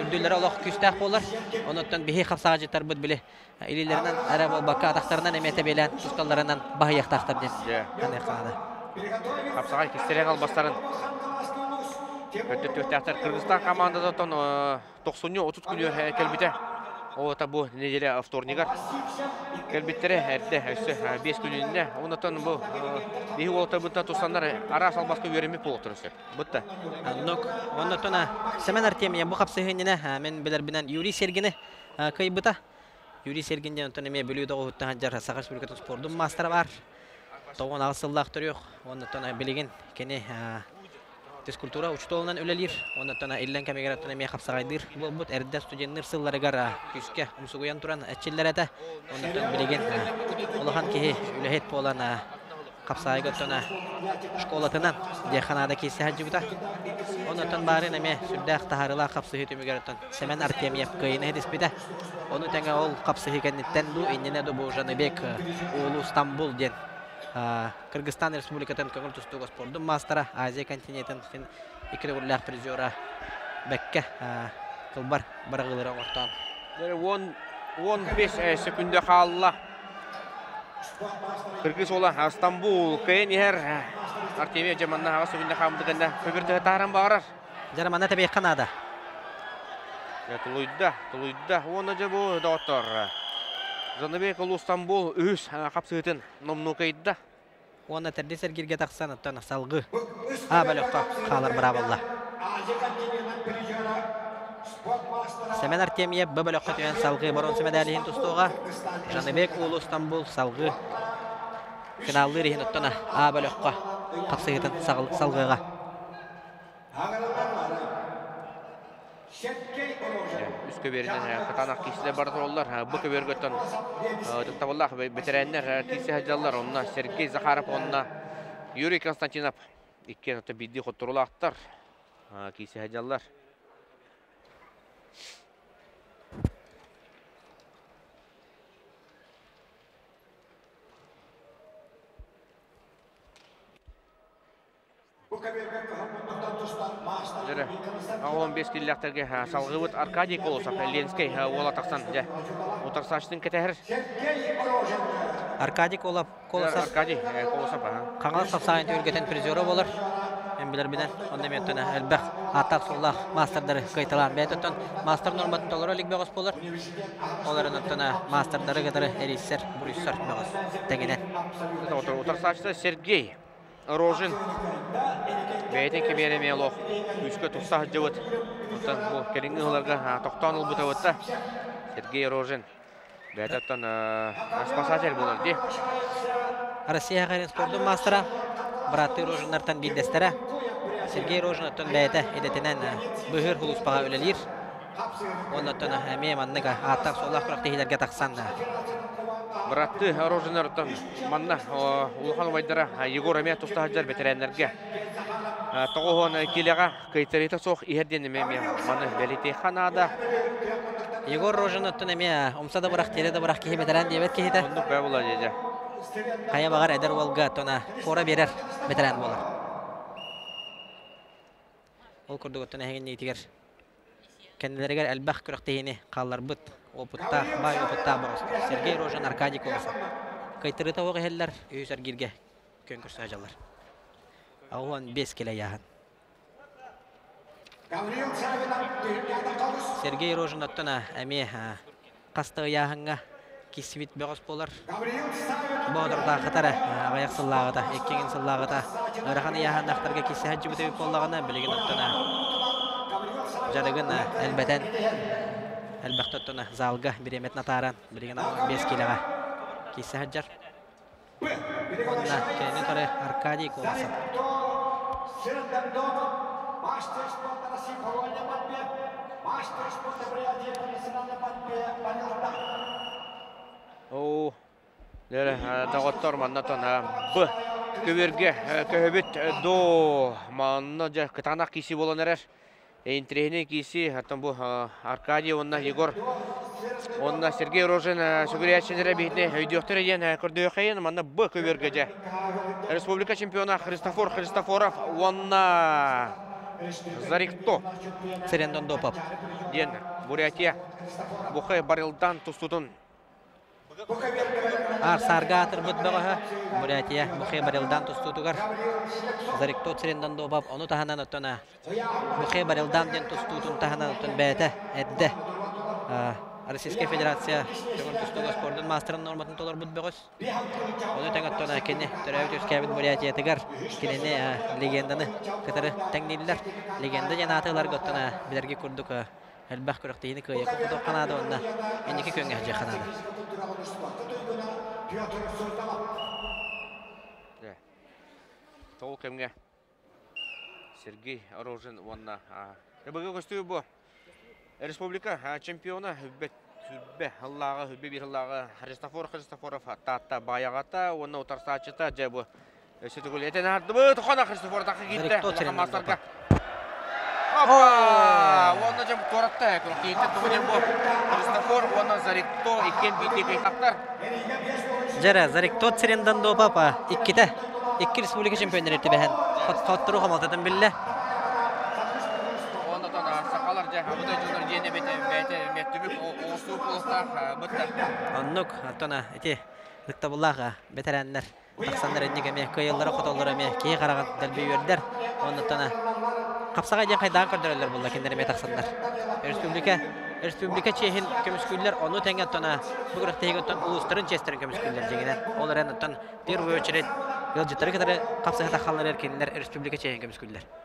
үрдүллэрэ олох күүстээх буолар. Онтон биһи хапсаҕадьыттарбыт били илиилэринэн эрэ буолбакка атахтарынан эмиэ тэбиэлээн тусталларынан баһыйыахтаахтар диэн ханыаххаана. Хапсаҕай кистэлэҥ албастарын көрдөттүөхтээхтэр. Кыргызстан командатыттан тохсунньу 30 күнү кэлбитэ. Ол бу неделя вторнигар кэлбиттэрэ эрдэ өссө 5 күнүнэ. Онтон бу биһи уолаттарбыттан тустаннар араас албаска үөрэммит буолуохтарын сөп. Бутта. Оннук. Оннотон Семен Артемьев бу хапсыһыынньына мен билэрбинэн Юрий Сергини кыайбыта. Юрий Сергин диэн онтон эмиэ Бүлүү доҕоһуттан сылдьар Саха Республикатын спордун маастара баар. 98 сыллаах төрүөх. Оннуттан билигин кини физкультура учууталынан үлэлиир. Оннуттан иллэҥ кэмигэр оттон эмиэ хапсаҕайдыыр буолбут. Эрдэ студенныыр сылларыгар күүскэ умсугуйан туран эрчиллэр этэ. Оннуттан билигин улахан киһи үлэһит буолан хапсаайга оттон школатынан диэххэ наада киирсэ сылдьыбыта. Оннуттан баарын эмиэ сүрдээх таһаарыылаах хапсыһыы түмүгэр оттон Сэмэн Артемьев кыайыыны ситиспитэ. Ону тэҥэ ол хапсыһыы кэнниттэн дуу, иннинэ дуу бу Жаныбек Уулу Стамбул диэн Кыргызстан Республикатын көҥүл тустууга спордун маастара, Азия континентын икки төгүллээх призера бэккэ кылбар быраҕыылары оҥортоон. 10 15 секунда хаалла. Кыргыз уола Стамбул кыайан иһэр. Артемий дьэ манна аҕа сүгүннэ хааммыты кэннэ көбүр тааран баҕарар. Дьэ манна тэбиэххэ наада. Тулуйда, тулуйда. Уонна дьэ бу доҕоттор. Жаныбек Улуу Стамбул үһүс хапсыытын номнуо кыайда. Уонна төрдүс эргиргэ тахсан оттон салгыы А бөлөххө хаалар быраабылла. Сэмэн Артемьев Б бөлөххө түһэн салгыы боруонса мэдээлиһин тустууга Жаныбек Уулу Стамбул салгыы финаллыыр иһин оттон А бөлөххө хапсыһыытын салгыаҕа. Үс көбүөрүнэн кытаанах киисилэр бара тураллар. Бу көбүөргөттөн ытыктабыллаах бэтэрээннэр киирсэ сылдьаллар. Онно Сергей Захаров уонна Юрий Константинов иккиэн ото биирдии хотторуулаахтар киирсэ сылдьаллар. Дьэрэ, 15 киллэхтэргэ салгыбыт Аркадий Колосов, Ленскэй уола тахсан дьэ утарсааччытын кэтэһэр. Аркадий Колосов Аркадий Колосов Хаҥалас хапсаҕайын түһүлгэтин призера буолар. Эн билэрбинэн, онно эмиэ өттүнэ элбэх ааттаах-суоллаах маастардары кыайталаан бэйэтэ оттон маастар норматын толоро илик бөҕөс буолар. Ол эрэн оттон маастардары кытары эрийсэр, буруйсар бөҕөс тэҥинэн. Утарсааччыта Сергей Рожин бэйэтин кимиэрэ эмиэ олох күүскэ тупса сылдьыбыт. Оттон бу кэлиҥҥи ыһыларга тохтоон ылбыта бытта. Сергей Рожин бэйэтэ оттон спасатель буолар дии. Россия хәрин спордун маастара, бырааттыы Рожиннартан биирдэстэрэ. Сергей Рожин оттон бэйэтэ идэтинэн быһыыр хулуспаҕа үлэлиир. Оннуттан эмиэ маннык ааттаах-суоллаах күрэхтэһиилэргэ тахсан Бырааттыы Рожиннартан манна улахан убайдара Егор эмиэ туста сылдьар бэтэрээннэргэ тоҕуһуон киилэҕэ кыайтарыыта суох иһэр диэн эмиэ маны бэлиэтиэххэ наада. Егор Рожин оттон эмиэ умса да бырах, тиэрэ да бырах киһи бэтэрээн диэбэт киһитэ. Оннук бээ була дьэ. Хайа баҕар эдэр уолга оттон фора биэрэр бэтэрээн буолар. Ол курдук оттон эһигин ниитигэр Кэннилэригэр элбэх күрэхтэһиини хаалларбыт уопуттаах, баай уопуттаах бөҕөстөр Сергей Рожин, Аркадий Колосов кыайтарыыта оһох иһэллэр, үһүс эргииргэ күөн көрсө сылдьаллар. 85 килэ ыйааһын. Сергей Рожин оттон эмиэ хаста ыйааһыҥҥа киирсибит бөҕөс буолар. Боодурдаахыта эрэ аҕыйах сыллааҕыта, иккиҥин сыллааҕыта ыарахан ыйааһыннаахтарга киирсэ сылдьыбыт эбит буоллаҕына, билигин оттон дьарыгын элбэтэн, элбэхтэ оттон залга бириэмэтин атааран, билигин 5 киилэҕэ киирсэ сылдьар. Уонна кинини утары Аркадий Колосов. Оо, доҕоттор манна б көбүөргэ көһөбүт доо манна дьэ кытаанах киси буолан эрэр Интириэһинэй киирсии, оттон бу Аркадий уонна Егор уонна Сергей Рожин сүгүрүйээччилэрэ биһитини өйдүөхтэрэ диэн көрдөөххөйүн манна Б көбүөргэ дьэ республика чемпиона Христофор Христофоров уонна Зарикто Церендон Допов диэн Бурятия Бухай Барилдан тустутун Аар-саарга аатырбыт бөҕөһө Бурятия Бухе Барилдан тустуутугар Зарикто Цирендандобов ону таһынан оттон Бухе Барилдан диэн тустуутун таһынан оттон бэйэтэ эрдэ Российскай Федерация көҥүл тустууга спордун маастарын норматын толорбут бөҕөс. Ону тэҥ оттон кини төрөөбүт-үөскээбит Бурятиятыгар кинини легенданы кытары тэҥнииллэр. Легенда диэн ааты ыларга оттон билэрги курдук элбэх күрэхтэһиини кыайыахха хотуохха наада уонна инники күөҥҥэ сылдьыахха наада. Тоҕу кэмҥэ Сергей Рожин уонна БГ көстүү бу республика чемпиона Хүббэ Хүббэ ыллааҕы Хүббэ биир ыллааҕы Христофор Христофоров Таатта Баайаҕата уонна утарсааччыта дьэ бу Өссө төгүл этэн аһардыбыт. Хона Христофор тахы киирдэ. Улахан маастарга. Опа! Уонна дьэ туоратта. Киирдэ тугу диэн бу. Христофор уонна Зарикто иккиэн биирдии кыйхахтар. Дьэрэ, Зарикто Церендандо папа иккитэ. Икки республика чемпионнары түбэһэн хоттору хомолтотун биллэ. Оннотон сахалар дьэ абыдай дьоннор диэн эбит бэйэтэ түмүк оҕустуу кулустаах бытта. Оннук, оттон ити. Ытыктабыллаах бэтэрээннэр тахсаннар инник эмиэ кыайаллара-хотоллоро эмиэ киһи хараҕын дэлби үөрдэр. Оннуттан хапсаҕай диэн хайдаҕын көрдөрөллөр буолла кинилэр эмиэ тахсаннар. Республика республика чиэһин көмүскүүллэр, ону тэҥэ оттон бу күрэхтэһиигэ оттон улуустарын чиэстэрин көмүскүүллэр дьиҥинэн. Ол эрэн оттон первую очередь ыалдьыттары кытары хапсыһа таххаллар кинилэр республика чиэһин көмүскүүллэр.